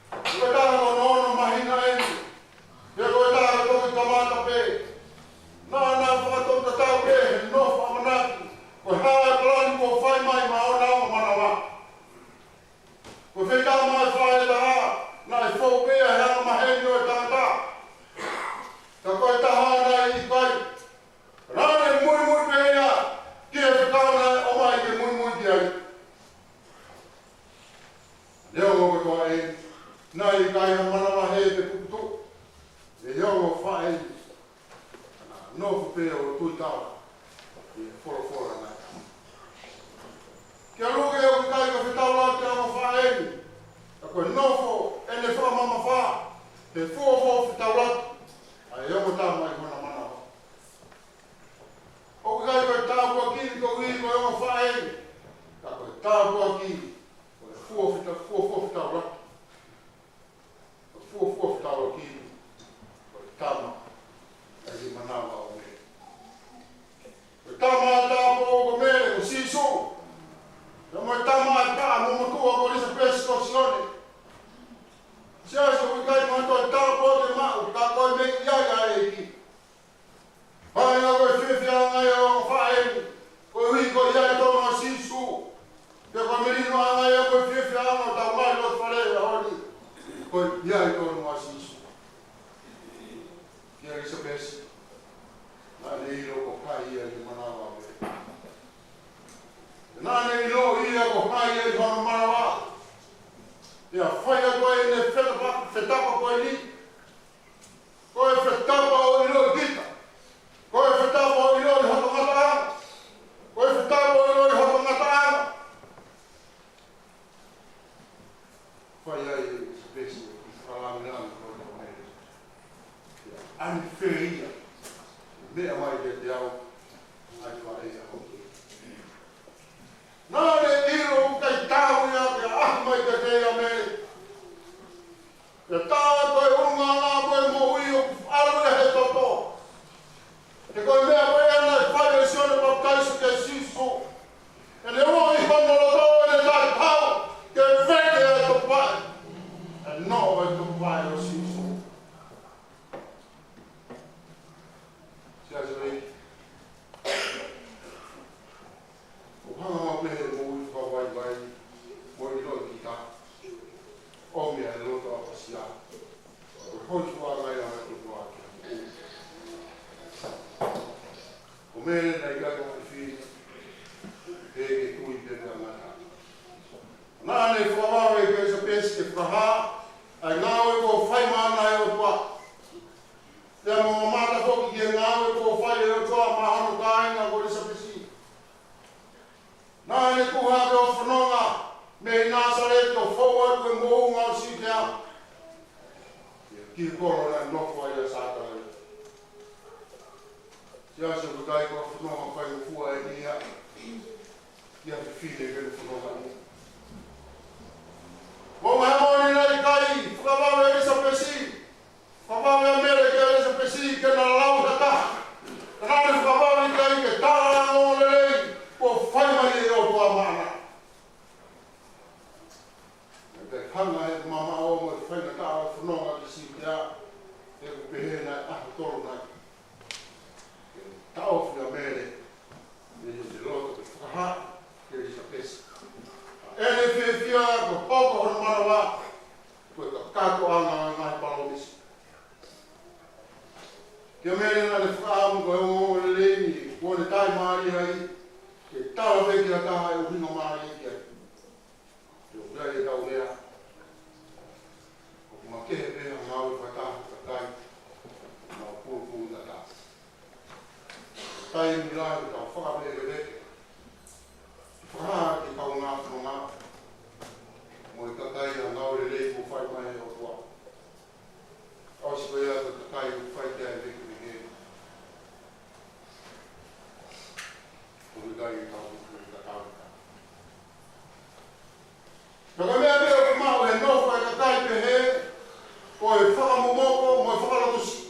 Ko e taha ko hono ono māhina eni, pea ko e taha ko e toki kamata pē. Naʻa na fakatoki tatau pē he nofo ʻamanaki ko e hā e palani kuo fai mai maʻa ʻona ongo manava. Ko e feitama ʻa e faʻē ʻe taha, naʻe fou pē ia he anga maheni ʻo e tangata. Ka ko e taha naʻe ʻikai. Naʻa ne muimui pē ia ki he fekau naʻe ʻomai ke muimui ki ai. Neongo kotoa eni, naʻe ʻikai ha manavahē pe puputuʻu ʻi he ongo faʻē ni. Naʻa na nofo pē ʻo tuitala ki he folofola naʻe ʻomai. Kia Luke, ʻoku ʻikai ke fetaulaki ʻa e ongo faʻē ni, ka ko e nofo ʻene fakamamafa he fuofua fetaulaki ʻa e ongo tama ʻi hona manava. ʻOku ʻikai ko e tāpuaki ni koeʻuhi ko e ongo faʻē ni, ka ko e tāpuaki ko e fuo feta-, fuofua fetaulaki. Ko e fuofua fetaulaki ni, ko e tama ʻi he manava ʻo Mele. Ko e tama ʻa e tāupoʻou ko Mele, ko Sīsū. Pea mo e tama ʻa e taʻataʻa momotuʻa ko ʻIlisapesi, ko Sione. Siasi, ʻoku ʻikai ko ha toe tāupoʻou te maʻu, ka ko e meʻi ai ʻa e ʻEiki. Pea ko e fiefiaʻanga ia ʻo e ongo faʻē ni, koeʻuhi ko e ʻi ai tonu ʻa Sīsū. Pea ko e melinoʻanga ia ko e fiefiaʻanga ʻo ʻetau ngaahi loto fale he ʻaho ni, ko e ʻi ai tonu ʻa Sīsū. Kia ʻIlisapesi, naʻa ne ʻilo ko hai ia ʻi he manava ʻo Mele. Naʻa ne ʻilo ia ko hai ia ʻi hono manava. Pea fai atu ai ʻene fetapa, fetapa ko eni. Ko e fetapa ʻo ʻiloʻi kita. Ko e fetapa ʻo ʻiloʻi hoto ngataʻanga. Ko e fetapa ʻo ʻiloʻi hoto ngataʻanga. Fai ai ʻe ʻIlisapesi ʻa e fakalāngilangi ko ē ʻo Mele. ʻAni fē ia, meʻa mai kiate au, ʻa e faʻē ʻa hoku ʻEiki. Naʻa ne ʻilo ʻoku ʻikai taau ia ke ʻaʻahi mai kiate ia ʻa Mele. Pea tā ko e ʻulungaanga ko e moʻui ʻoku ʻalu ia he toto. He ko e meʻa ko ē naʻe fai ʻe Sione Papitaiso kia Sīsū. ʻEne ʻomi hono loto ʻene taʻetaau ke vete ʻa e topuvaʻe. ʻE noʻo e topuvaʻe ʻo Sīsū. Siasi, ʻoku hanga maʻu pē he moʻui fakavaivai mo e ʻiloʻi kita, ʻomi ʻa e loto ʻapasia. Ko e hōifua mai ʻa e ʻOtua ki he moʻui. Ko Mele naʻe ʻikai ko ha fefine, he ʻoku tui pē mei he ngataʻanga. Naʻa ne fakavave kia ʻIlisapesi ke fakahā ʻa e ngāue kuo fai maʻana ʻe he ʻOtua. Pea mo mamata foki ki he ngāue kuo fai ʻe he ʻOtua maʻa hono kāinga ko ʻIlisapesi. Naʻa ne tuha ke ʻosi fononga mei Nāsaleti ʻo fou atu ki he moʻunga ʻo Siutea, ki he kolo naʻe nofo ai ʻa Sākalaia. Siasi, ʻoku ʻikai ko ha fononga faingofua eni ia ki ha fefine ke ne fononga ni. Ko e meʻa moʻoni naʻe ʻikai fakavave ʻa ʻIlisapesi. Fakavave ʻa Mele kia ʻIlisapesi ke na lau ha taha. Ka naʻa ne fakavave ʻikai ke tala ongoongolelei kuo fai mai ʻe he ʻOtua maʻana. Naʻe ʻikai hanga ʻe he mamaʻo mo e faingataʻa ʻo e fononga ki Siutea, he ʻoku pehē naʻe ʻaho tolu nai. Ke taʻofi ʻa Mele, ʻi heʻene loto ke fakahā kia ʻIlisapesi ʻa Ke tala pē ki ha taha e ʻuhinga mālie ki ai. Ke ʻoku ʻi ai ʻetau lea, ʻoku makehe pē ha ngāue fakataha ʻo e kakai ʻoku nau pulupulu tatau. Taimi lahi ʻoku tau fakapelekepeke, fakahā ki he kaungā fononga mo e kakai ʻa e ngāue lelei kuo fai mai ʻe he ʻOtua. ʻOsi ko ia ko e kakai ʻoku fai ki ai e vekeveke, ʻoku ʻikai ke tau pulupulu tatau. Ka ko e meʻa pē ʻoku maʻu ʻe he nofo ʻa e kakai pehē, ko e fakamomoko mo e fakalotosiʻi.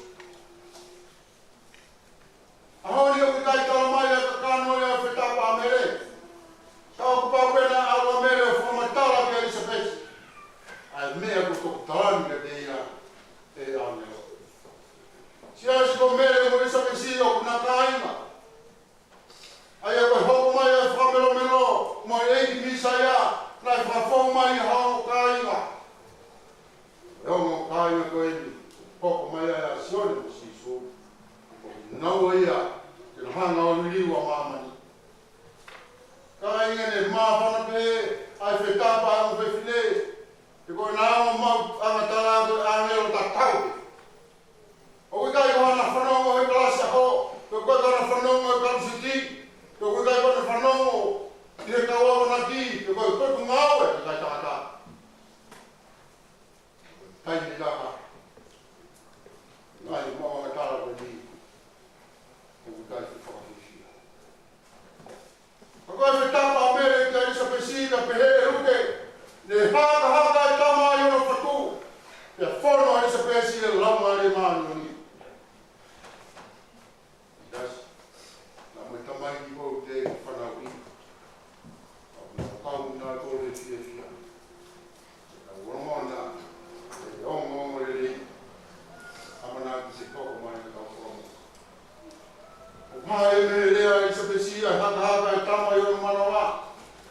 ʻAho ni ʻoku ʻikai tala mai ʻa e kakano ia ʻo e fetapa ʻa Mele. Ka ʻoku pau pē naʻe ʻalu ʻa Mele ʻo fakamatala kia ʻIlisapesi ʻa e meʻa kuo toki tala mai kiate ia ʻe he ʻāngelo. Siasi, ko Mele mo ʻIlisapesi ʻoku na kāinga. ʻA ia ko e hoko mai ʻa e fakamelomelo mo e ʻEiki Mīsaia, naʻe fakafou mai ʻi ha ongo kāinga. Ko e ongo kāinga ko eni, hoko mai ai ʻa Sione mo Sīsū, ʻoku nau ō ia ke na hanga ʻo liliu ʻa māmani. Kāinga, ne māfana pē ʻa e fetapa ʻa e ongo fefine, he ko ʻena ongo maʻuʻanga tala ko e ʻāngelo tatau pē. ʻOku ʻikai ko haʻana fanongo he kalasi ako, pe ko haʻana fanongo he kaluseti, pe ko haʻana fanongo ʻi he kau akonaki, pe ko e potungāue ʻa e kakai tangata. Taimi lahi, ngaahi maʻuʻanga tala ko eni, ʻoku ʻikai ke fakafiefia. Ka ko e fetapa ʻa Mele kia ʻIlisapesi, naʻe pehē ʻe Luke, ne hakahaka e tama ʻi hono fatu, pea fono ʻa ʻIlisapesi ʻi he Laumālie Māʻoniʻoni. Yes. Naʻa mo e tamaiki ko ē ʻoku fanauʻi, ʻoku nau kau nautolu he fiefia. Ka ʻoku nau ʻi ai ʻenau ongoongo lelei, ʻamanaki ke hoko mai ʻenau ongoongo. ʻOku hā ʻe he lea ʻa ʻIlisapesi ʻa e hakahaka e tama ʻi hono manava,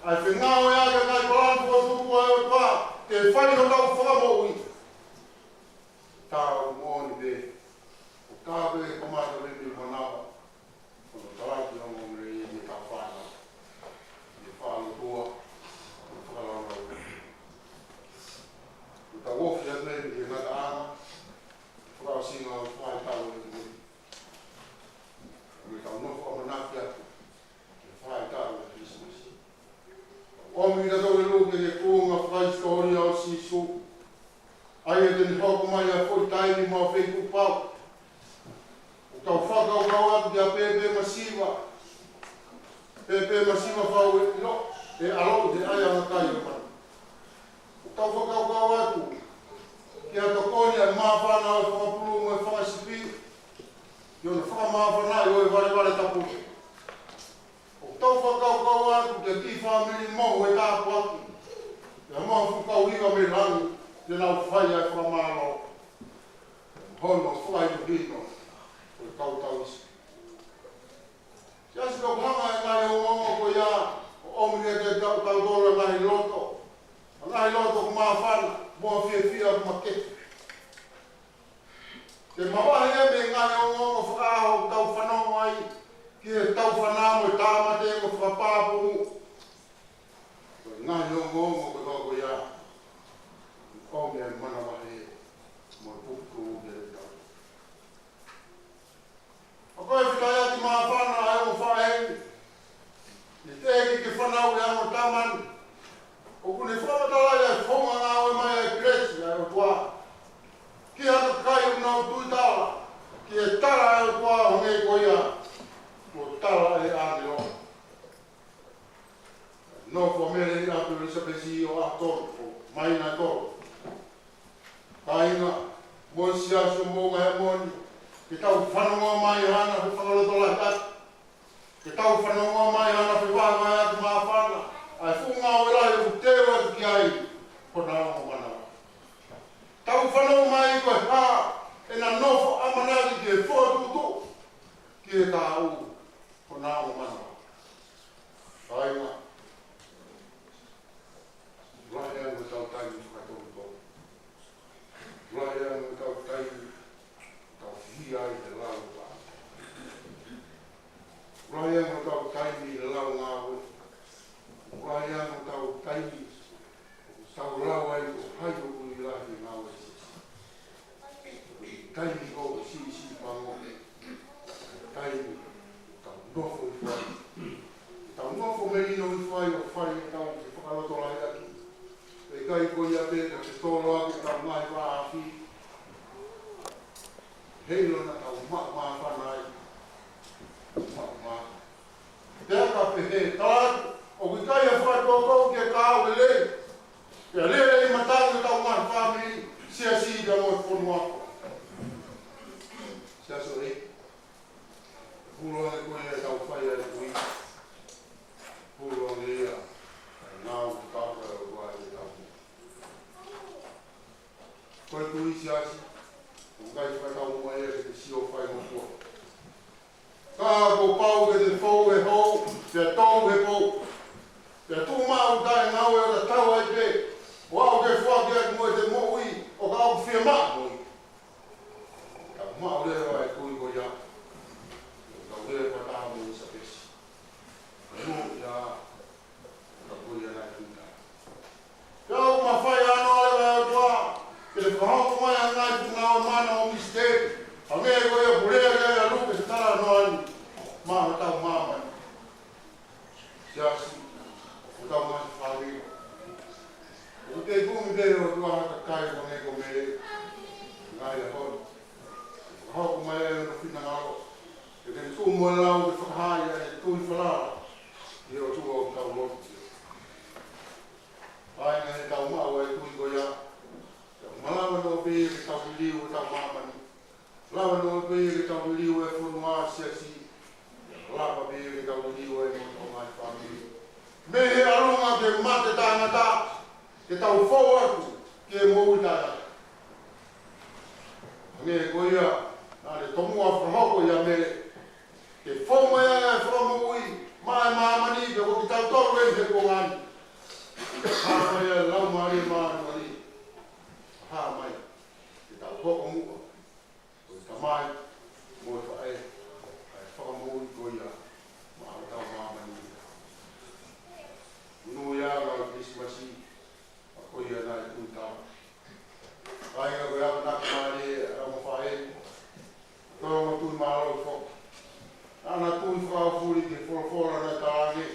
ʻa e fengāueʻaki ʻa e ngaahi palani fokotuʻutuʻu ʻa e ʻOtua ke fai hotau fakamoʻui. Tā ʻoku moʻoni pē, ʻoku tā pē kamata pē mei he manava, ko hono talaki ʻo e ongoongo lelei ʻi he fānau, ʻi he faʻa lotua, ʻi he fakalaulauloto. Ko ʻetau ofi atu eni ki he ngataʻanga, fakaʻosinga ʻo e faʻahitaʻu ʻo e kimui. Mo ʻetau nofo ʻamanaki atu ki he faʻahitaʻu ʻo e Kilisimasi. ʻOmi kitautolu ki he tuʻunga fakahisitōlia ʻo Sīsū, ʻa ia te ne hoko mai ʻi ha foʻi taimi mo ha feituʻu pau. ʻOku tau fakakaukau atu ki he pēpē masiva, pēpē masiva fau ʻe ʻilo, ʻe ʻaloʻi ʻe he ʻaiʻanga kai ʻo e manu. ʻOku tau fakakaukau atu ki ha tokoni ʻa e māfana ʻo e fanga pulu mo e fanga sipi, ʻi hono fakamāfanaʻi ʻo e valevale tapu. ʻOku tau fakakaukau atu ki he kiʻi fāmili mohu ʻe tāpuaki, pea mo ha fuʻu kau hiva mei langi, ne nau fai ʻa e fakamālō. Hono fakahinohino ʻo e kau tauhi sipi. Siasi, ʻoku hanga ʻe he ngaahi ongoongo ko ia ʻo ʻomi kiate kitautolu e ngaahi loto, ngaahi loto ʻoku māfana, mo ha fiefia ʻoku makehe. Ke mavahe ia mei he ngaahi ongoongo fakaʻaho ʻoku tau fanongo ai ki he tau fana mo e tāmate mo e fakapāpū. Ko e ngaahi ongoongo kotoa ko ia, ʻoku ne manavahē mo e puputuʻu kiate kitautolu. ʻA ia ko e fetaiaki māfana ʻa e ongo faʻē ni, ne teʻeki ke fanauʻi ʻe he ongo tama ni, ʻoku ne fakamatalaʻi ʻa e founga ngāue mai ʻa e kelesi ʻa e ʻOtua ki ha kakai ʻoku nau tuitala ki he tala ʻa e ʻOtua, hangē ko ia kuo tala ʻe he ʻāngelo. Nofo ʻa Mele ʻi ʻapi ʻo ʻIlisapesi ʻo ʻaho tolu, ʻo māhina ʻe tolu. Kāinga, mo e siasi ʻo Moʻunga Heamoni, ke tau fanongoa mai haʻana fefakalotolahiʻaki. Ke tau fanongoa mai haʻana fevahevaheʻaki māfana ʻa e fuʻu ngāue lahi ʻoku teu atu ki ai hona ongo manava. Tau fanongo mai ko e hā ʻena nofo ʻamanaki ki he fokotuʻutuʻu ki he kahaʻu hona ongo manava. Kāinga, lahi ange hotau taimi fakatonutonu. Lahi ange hotau taimi ʻoku tau fihia ai he lau ʻa. Lahi ange hotau taimi he lau Ai ange ʻetau taimi, ʻoku tau lau ai ko hai ʻoku ʻi lahi e ngāue. Taimi ko e siʻisiʻi pango. Taimi ʻoku tau nofo hifo ai. Tau nofo melino hifo ai ʻo fai ʻetau fakalotolahiʻaki. ʻIkai ko ia pē ka ke tolo ake ʻetau ngaahi vāofi. Heiʻilo naʻa tau maʻu māfana ai. Maʻu mā. Pea ka pehē, talaatu, ʻoku ʻikai ha fakatoutou ke kau lelei. Pea lele ʻi matangi ʻo ʻetau ngaahi fāmili, siasi pea mo e fonua. Siasi ē. Pulu ange ko ia ʻetau fai ai kui. Pulu ange ia. Nau tapa ʻo ʻetau. Ko e kui siasi, ʻoku ʻikai fakatau mo ia ke te sio fai mo kua. Ka kuo pau ke te fou he hou, pea tou he pou. Pea tuʻu maʻu taʻe ngāue ʻo tatau ai pē, ʻo aʻu ke foaki atu mo ʻete moʻui, ʻo ka ʻoku fiemaʻu moʻui. Ka maʻu leva e kui ko ia, ʻo tau leva taha mo Elisapesi. Ka mo ia, ka ko ia naʻe tuʻu taha. Ka ʻoku mafai ʻa e ʻOtua, ke fakahoko mai ʻa e ngaahi ngāue mana ʻo e misiteli. Hangē ko ia ʻoku lea ki ai ʻa Luke he talanoa ni. Maʻa ʻetau māmani. Siasi, ʻoku tau ngaahi fāmili. ʻOku kei kumi pē ʻa e ʻOtua ha kakai hangē ko Mele. Ngaahi ʻaho ni. Fakahoko mai ʻa e finangalo. Ke ke tuʻu mo e lau ke fakahā ai e tui falala. ʻI he ʻOtua ʻoku tau lotu ki ai. Pea ʻi heʻetau maʻu ʻa e tui ko ia, ʻe malava noa pē ke tau liliu ʻetau māmani. Lava noa pē ke tau liliu e fonua siasi. Lava pē ke tau liliu e motuʻa ngaahi fāmili. Mei he ʻalunga ke mate taʻengata, ke tau fou atu ki he moʻui taʻengata. Hangē ko ia naʻa ne tomuʻa fakahoko ʻia Mele. Ke fou mai ai e fakamoʻui maʻa e māmani, pea ko kitautolu eni he kuonga ni. Hā mai ʻa e Laumālie Māʻoniʻoni. Hā mai. Ke tau hoko muʻa ko e tamai mo e faʻē ʻa e fakamoʻui ko ia maʻa hotau māmani. Monūʻia ʻa e Kilisimasi, ʻa ko ia naʻe tuʻu taha. Kāinga, ko e akonaki mālie ʻa e ongo faʻē. Ko e ongo tui mālō foki. Naʻa na tui fakaofuli ki he folofola naʻe talaange.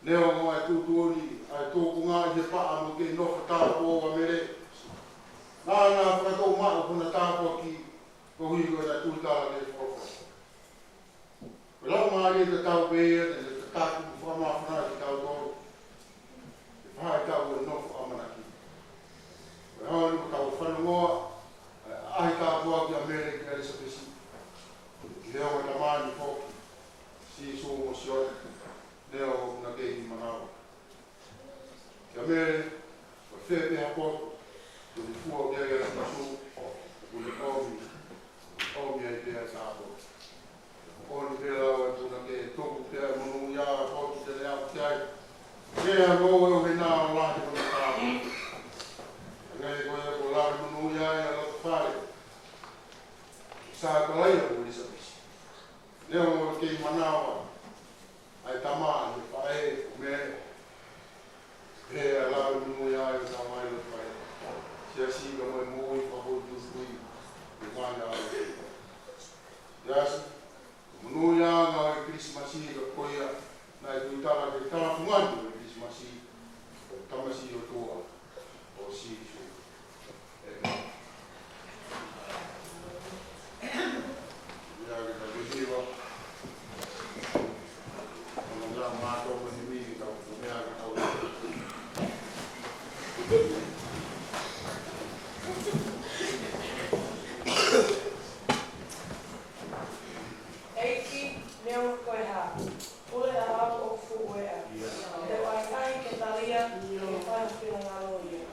Neongo ʻa e tuʻutuʻuni ʻa e tūkunga ʻi he paʻa mo e kei nofo tāupoʻou ʻa Mele. Naʻa na fakatou maʻu hona tāpuaki koeʻuhi ko ʻena tui tala ki he folofola. Ko e Laumālie tatau pē ia te ne tataki mo fakamāfana kitautolu. Ke fai ʻetau nofo ʻamanaki. Ko e ʻaho ni ʻoku tau fanongoa ʻa e ʻaʻahi tāpuaki ʻa Mele kia ʻElisapesi. Ki he ongo tamani foki, Sīsū mo Sione, neongo ʻena kei manava. Kia Mele, ko fē pē ha potu ʻoku ne fua ki ai ʻa Sīsū, ʻoku ne ʻomi, ʻomi ai pē ʻa e tāpuaki. ʻOku ne pehē ʻe he ʻOtua naʻa ke tuku pē ʻa e monūʻia ʻa e potu te ne aʻu ki ai. Ke ʻa e moʻui ʻo hena o lahi ko e tāpuaki. Hangē ko ia kuo lave monūʻia ai ʻa e loto fale. Sakalaia mo ʻElisapesi. Neongo ʻoku kei manava ʻa e tama mo e faʻē ʻo Mele. He ʻa e lave monūʻia ai ʻo tau mai lo fai. Siasi ka mo e moʻui fakafoʻituitui. Ke mai ʻa e siasi. Monūʻia ʻa e Kilisimasi ka ko ia naʻe tui tala ke tala fungani ʻo e Kilisimasi. Ko e tamasiʻi ʻOtua ʻo Sīsū. ʻĒmeni. Ia ke tau hiva. Ko e ngaahi mātou ko e himi ke tau meʻa ke tau. ʻEiki, neongo ko e hā, pule ʻa au ʻoku fuʻu eʻa. Te u ʻahiʻahi ke talia, ke fai ho finangalo ia.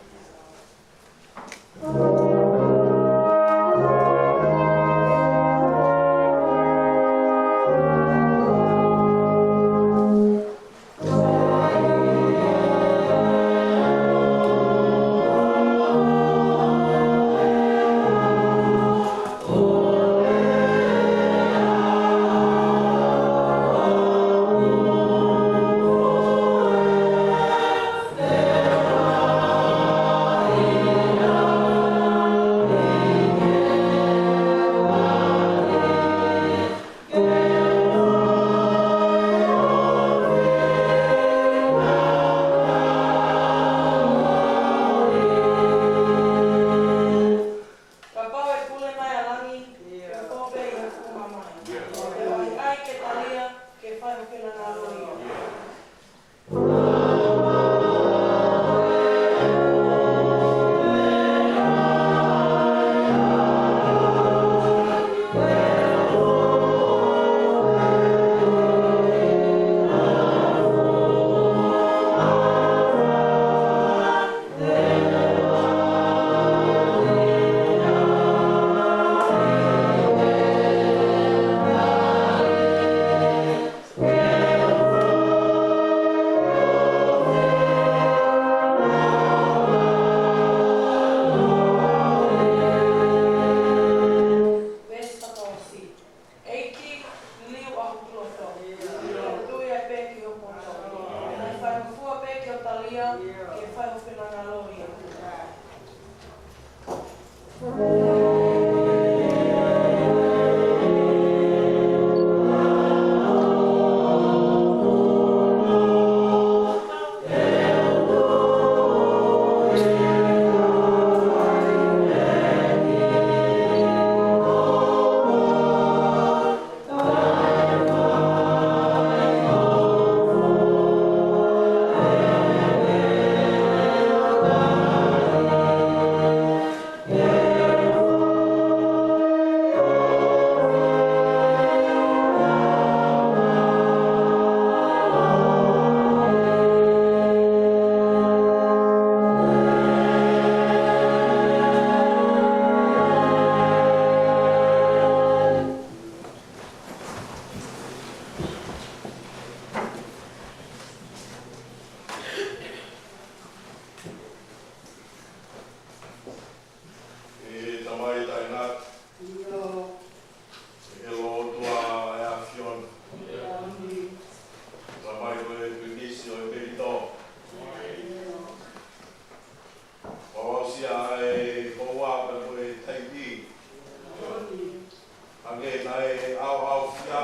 ke fai ho finangalo ia. ʻE Tamai taʻengata, ʻEloa ʻOtua ʻa e ʻAfiona, Tamai, ko e pilinisi ʻo e melino, ʻo aʻusia ʻa e houa pea mo e taimi, hangē naʻe ʻaoʻaofia,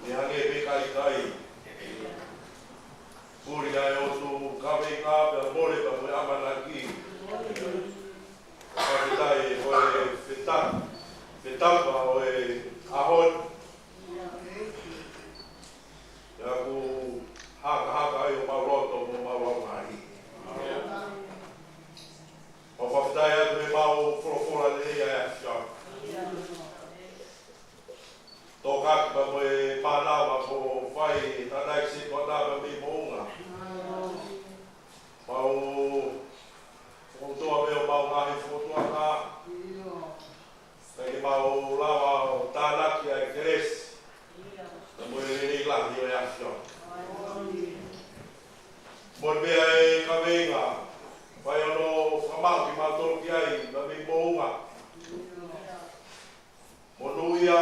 ʻe hangē pē ʻikai kai. Puli ʻa e ʻOtua kaveinga pea mole pea mo e ʻamanaki. Fakafetaʻi ko e feta-, fetapa ʻo e ʻaho ni. Pea ʻoku hakahaka ai homau loto mo homau laumālie. ʻOku fakafetaʻi atu heʻemau folofola lelei ʻa e ʻAfiona. Tokanga pea mo e mānava kuo fai ʻe he tangataʻeiki setuata pea mei Moʻunga. Mau fokotuʻu pē ʻo mau ngaahi fokotuʻanga. Kae ke mau lava ʻo tānaki ʻa e kelesi pea mo e lelei lahi ʻo e ʻAfiona. Mo e meʻa ʻe kaveinga, fai hono fakamaʻu kimautolu ki ai, pea mei Moʻunga. Monūʻia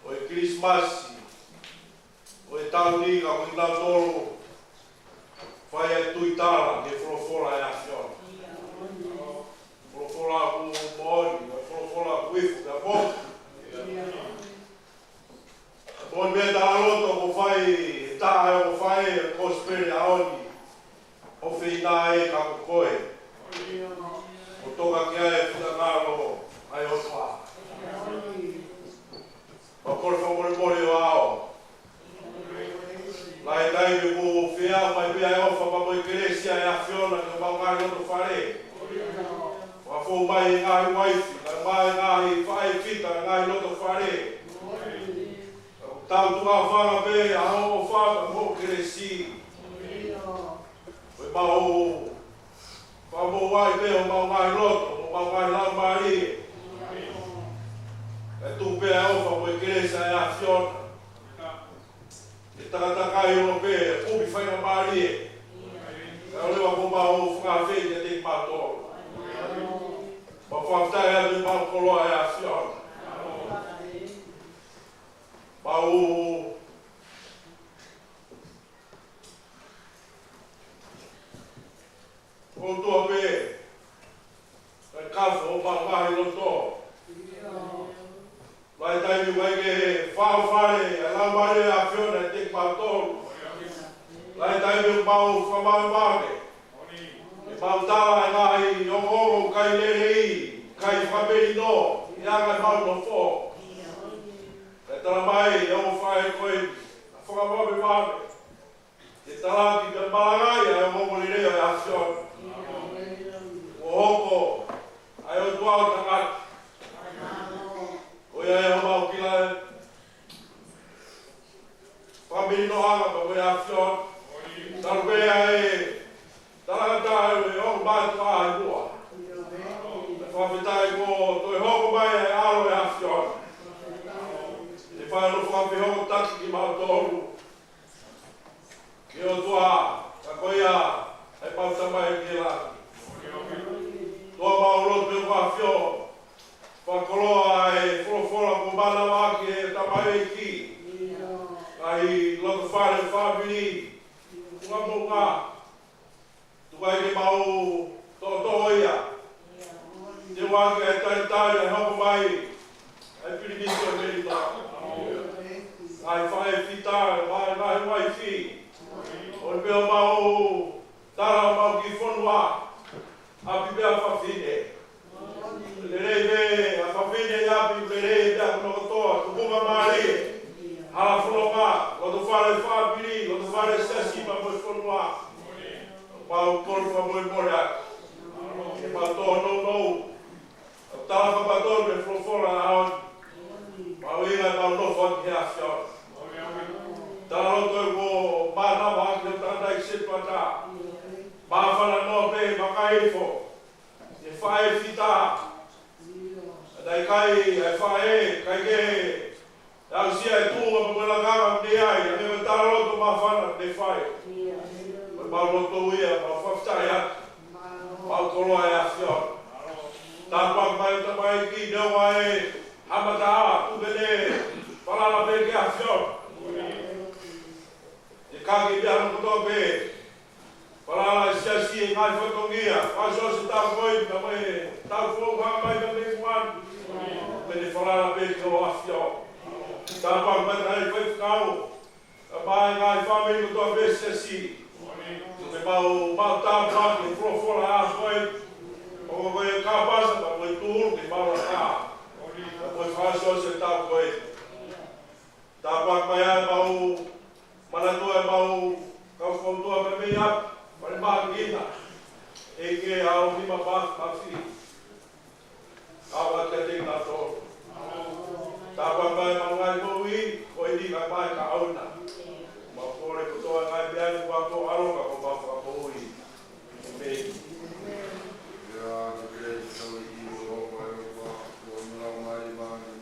ʻo e Kilisimasi, ʻo e taʻu ni ka ko kinautolu, fai ʻa e tuitala ki he folofola ʻa e ʻAfiona. Folofola ʻoku moʻoni, ʻo e folofola ʻoku ifo pea moʻoni. Mo e meʻa tala loto ʻoku fai, ʻe taha ʻoku fai, ʻa e kosipeli ʻaho ni. ʻOfa ʻi he ʻEiki ka ko koe. ʻO toka ki ai e finangalo ʻa e ʻOtua. Mau kole fakamolemole ʻo aʻu. Lahi e taimi kuo feʻao mai pē ʻa e ʻofa pea mo e kelesi ʻa e ʻAfiona ki homau ngaahi loto fale. Fakafou mai e ngaahi uaifi, kae ʻumaʻā e ngaahi faʻē fita, ngaahi loto fale. Tau tuʻa fanga pē ʻa hoʻo ʻofa pea mo hoʻo kelesi. Ko e mau fakamou ai pē homau ngaahi loto, homau ngaahi laumālie. Kae tuku pē ʻa e ʻofa mo e kelesi ʻa e ʻAfiona ke takatakai hono pē kumi faingamālie. Kae ʻoua leva kuo mau fakaafeʻi kiate kimautolu. Mau fakafetaʻi atu ʻemau koloa ʻa e ʻAfiona. Mau ʻOtua pē, kae kafo homau ngaahi loto. Lahi e taimi ʻoku ʻikai ke fāfale ʻa e Laumālie ʻo e ʻAfiona ʻiate kimautolu. Lahi e taimi ʻoku mau fakamāmani. ʻE mau tala e ngaahi ongoongo ʻikai lelei, ʻikai fakamelino, ʻi he anga ʻemau nofo. Kae tala mai ʻe he ʻofa ʻa e ʻEiki, ʻa e fakamāmani. Ke talaki pea malangaʻi ʻa e ongoongo lelei ʻa e ʻAfiona. Kuo hoko ʻa e ʻOtua ʻo tangata. Ko ia ʻe homau kila e fakamelinoʻanga pea mo e ʻAfiona. Talu pē ʻa e talangataʻa ʻe ongo mātuʻa ʻi muʻa. Pea fakafetaʻi kuo toe hoko mai ʻa e ʻAlo ʻo e ʻAfiona. Ke fai hono fakafehokotaki kimautolu ki he ʻOtua, ka ko ia ʻa ʻemau Tamai ʻoku ʻi he langi. Tuku ʻemau lotu ʻEiki ʻAfio, fakakoloa e folofola kuo mānava ʻaki ʻe he tamaioʻeiki, ngaahi loto fale, fāmili, Tuka moʻunga, tuku ai ke mau toʻotoʻo ia. Te u ʻoatu e talitali ʻa e hoko mai ʻa e Pilinisi ʻo Melino. Ngaahi faʻē fita, ngaahi, ngaahi uaifi. ʻO ne pē ʻo mau tala ʻo mau kiʻi fonua. ʻApi pē ʻa fafine. Lelei pē ʻa fafine ʻi ʻapi, lelei pē ʻa hono kotoa, tukunga mālie. Hala fononga, loto fale fāmili, loto fale siasi pea mo e fonua. Mau kole fakamolemole atu. Mau tōnounou. Tala fakapatonu e folofola ʻa e ʻaho ni. Mau ʻi ai mau nofo atu he ʻAfiona. Tala loto e ko mānava ʻaki ʻo tangata ʻi Setuata. Māfana noa pē maka ifo. E faʻē fita. ʻA e kai, e faʻē, kai ke. ʻA e sia e tuʻunga mo e lakanga mei ai, ʻa e meʻa tala loto māfana ne fai. Ko e mau loto ia, mau fakafetaʻi atu. Mau koloa e ʻAfiona. Tāpuaki mai tamaiki, neongo e hā mata, tuku pē ne falala pē ki he ʻAfiona. ʻE kaki pē ʻa e kotoa pē. Falala e siasi e ngaahi fatongia, fakaʻosiʻosi e tau ko ē, ka mo e tau foʻou hanga mai ka me kuan. Pea ne falala pē ki he ʻAfiona. Tāpuaki mai e ngaahi faifekau, ka mo e ngaahi fāmili kotoa pē siasi. Ke mau, mau tāpuaki e folofola ʻa e ʻaho ko ē. ʻO ko e kāpasa, ka mo e tūru, ke mau laka. Ka mo e fakaʻosiʻosi e tau ko ē. Tāpuaki mai ʻa e mau, manatu ʻa e mau, kau fautua mai mei ʻapi, pale mākina, ʻEiki ʻa e nima māfimafi, ʻa ʻoatu kiate kinautolu. Tāpuaki mai ʻa e mau ngaahi moʻui, ko e ʻikai mai ka ʻauna. Mau kole kotoa e ngaahi meʻa ni kuo ʻaloʻofa ko e mau fakamoʻui. ʻĒmeni. Ia, te ke tau i o pa e pa, ko e mau mai mani.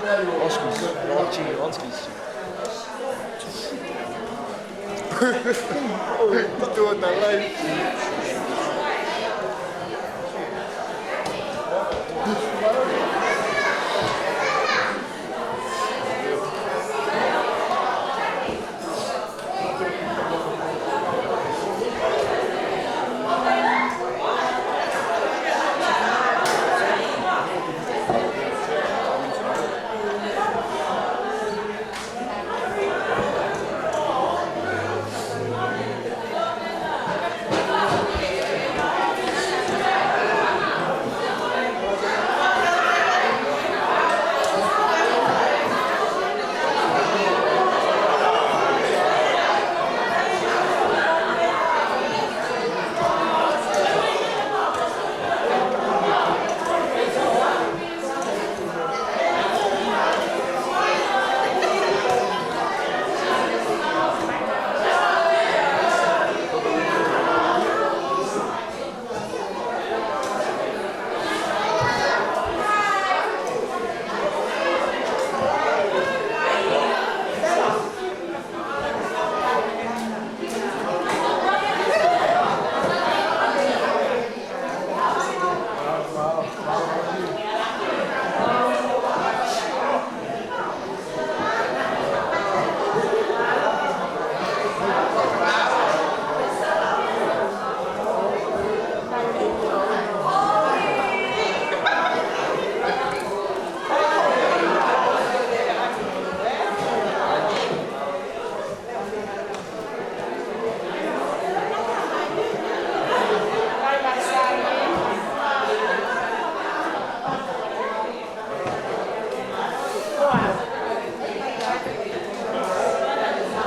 Oskis, Oskis, Oskis. Tuo na live.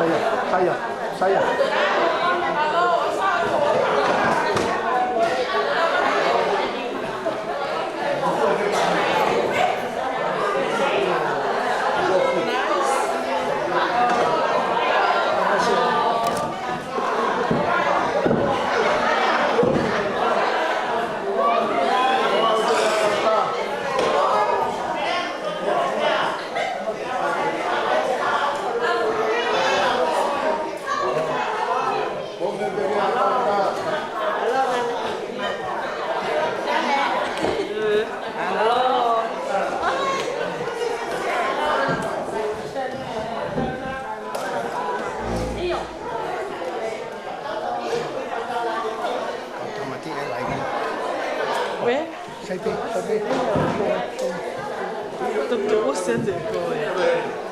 Saya, saya, saya. Where? Sai pē, sai pē. Tuku, tuku, send it, go ahead.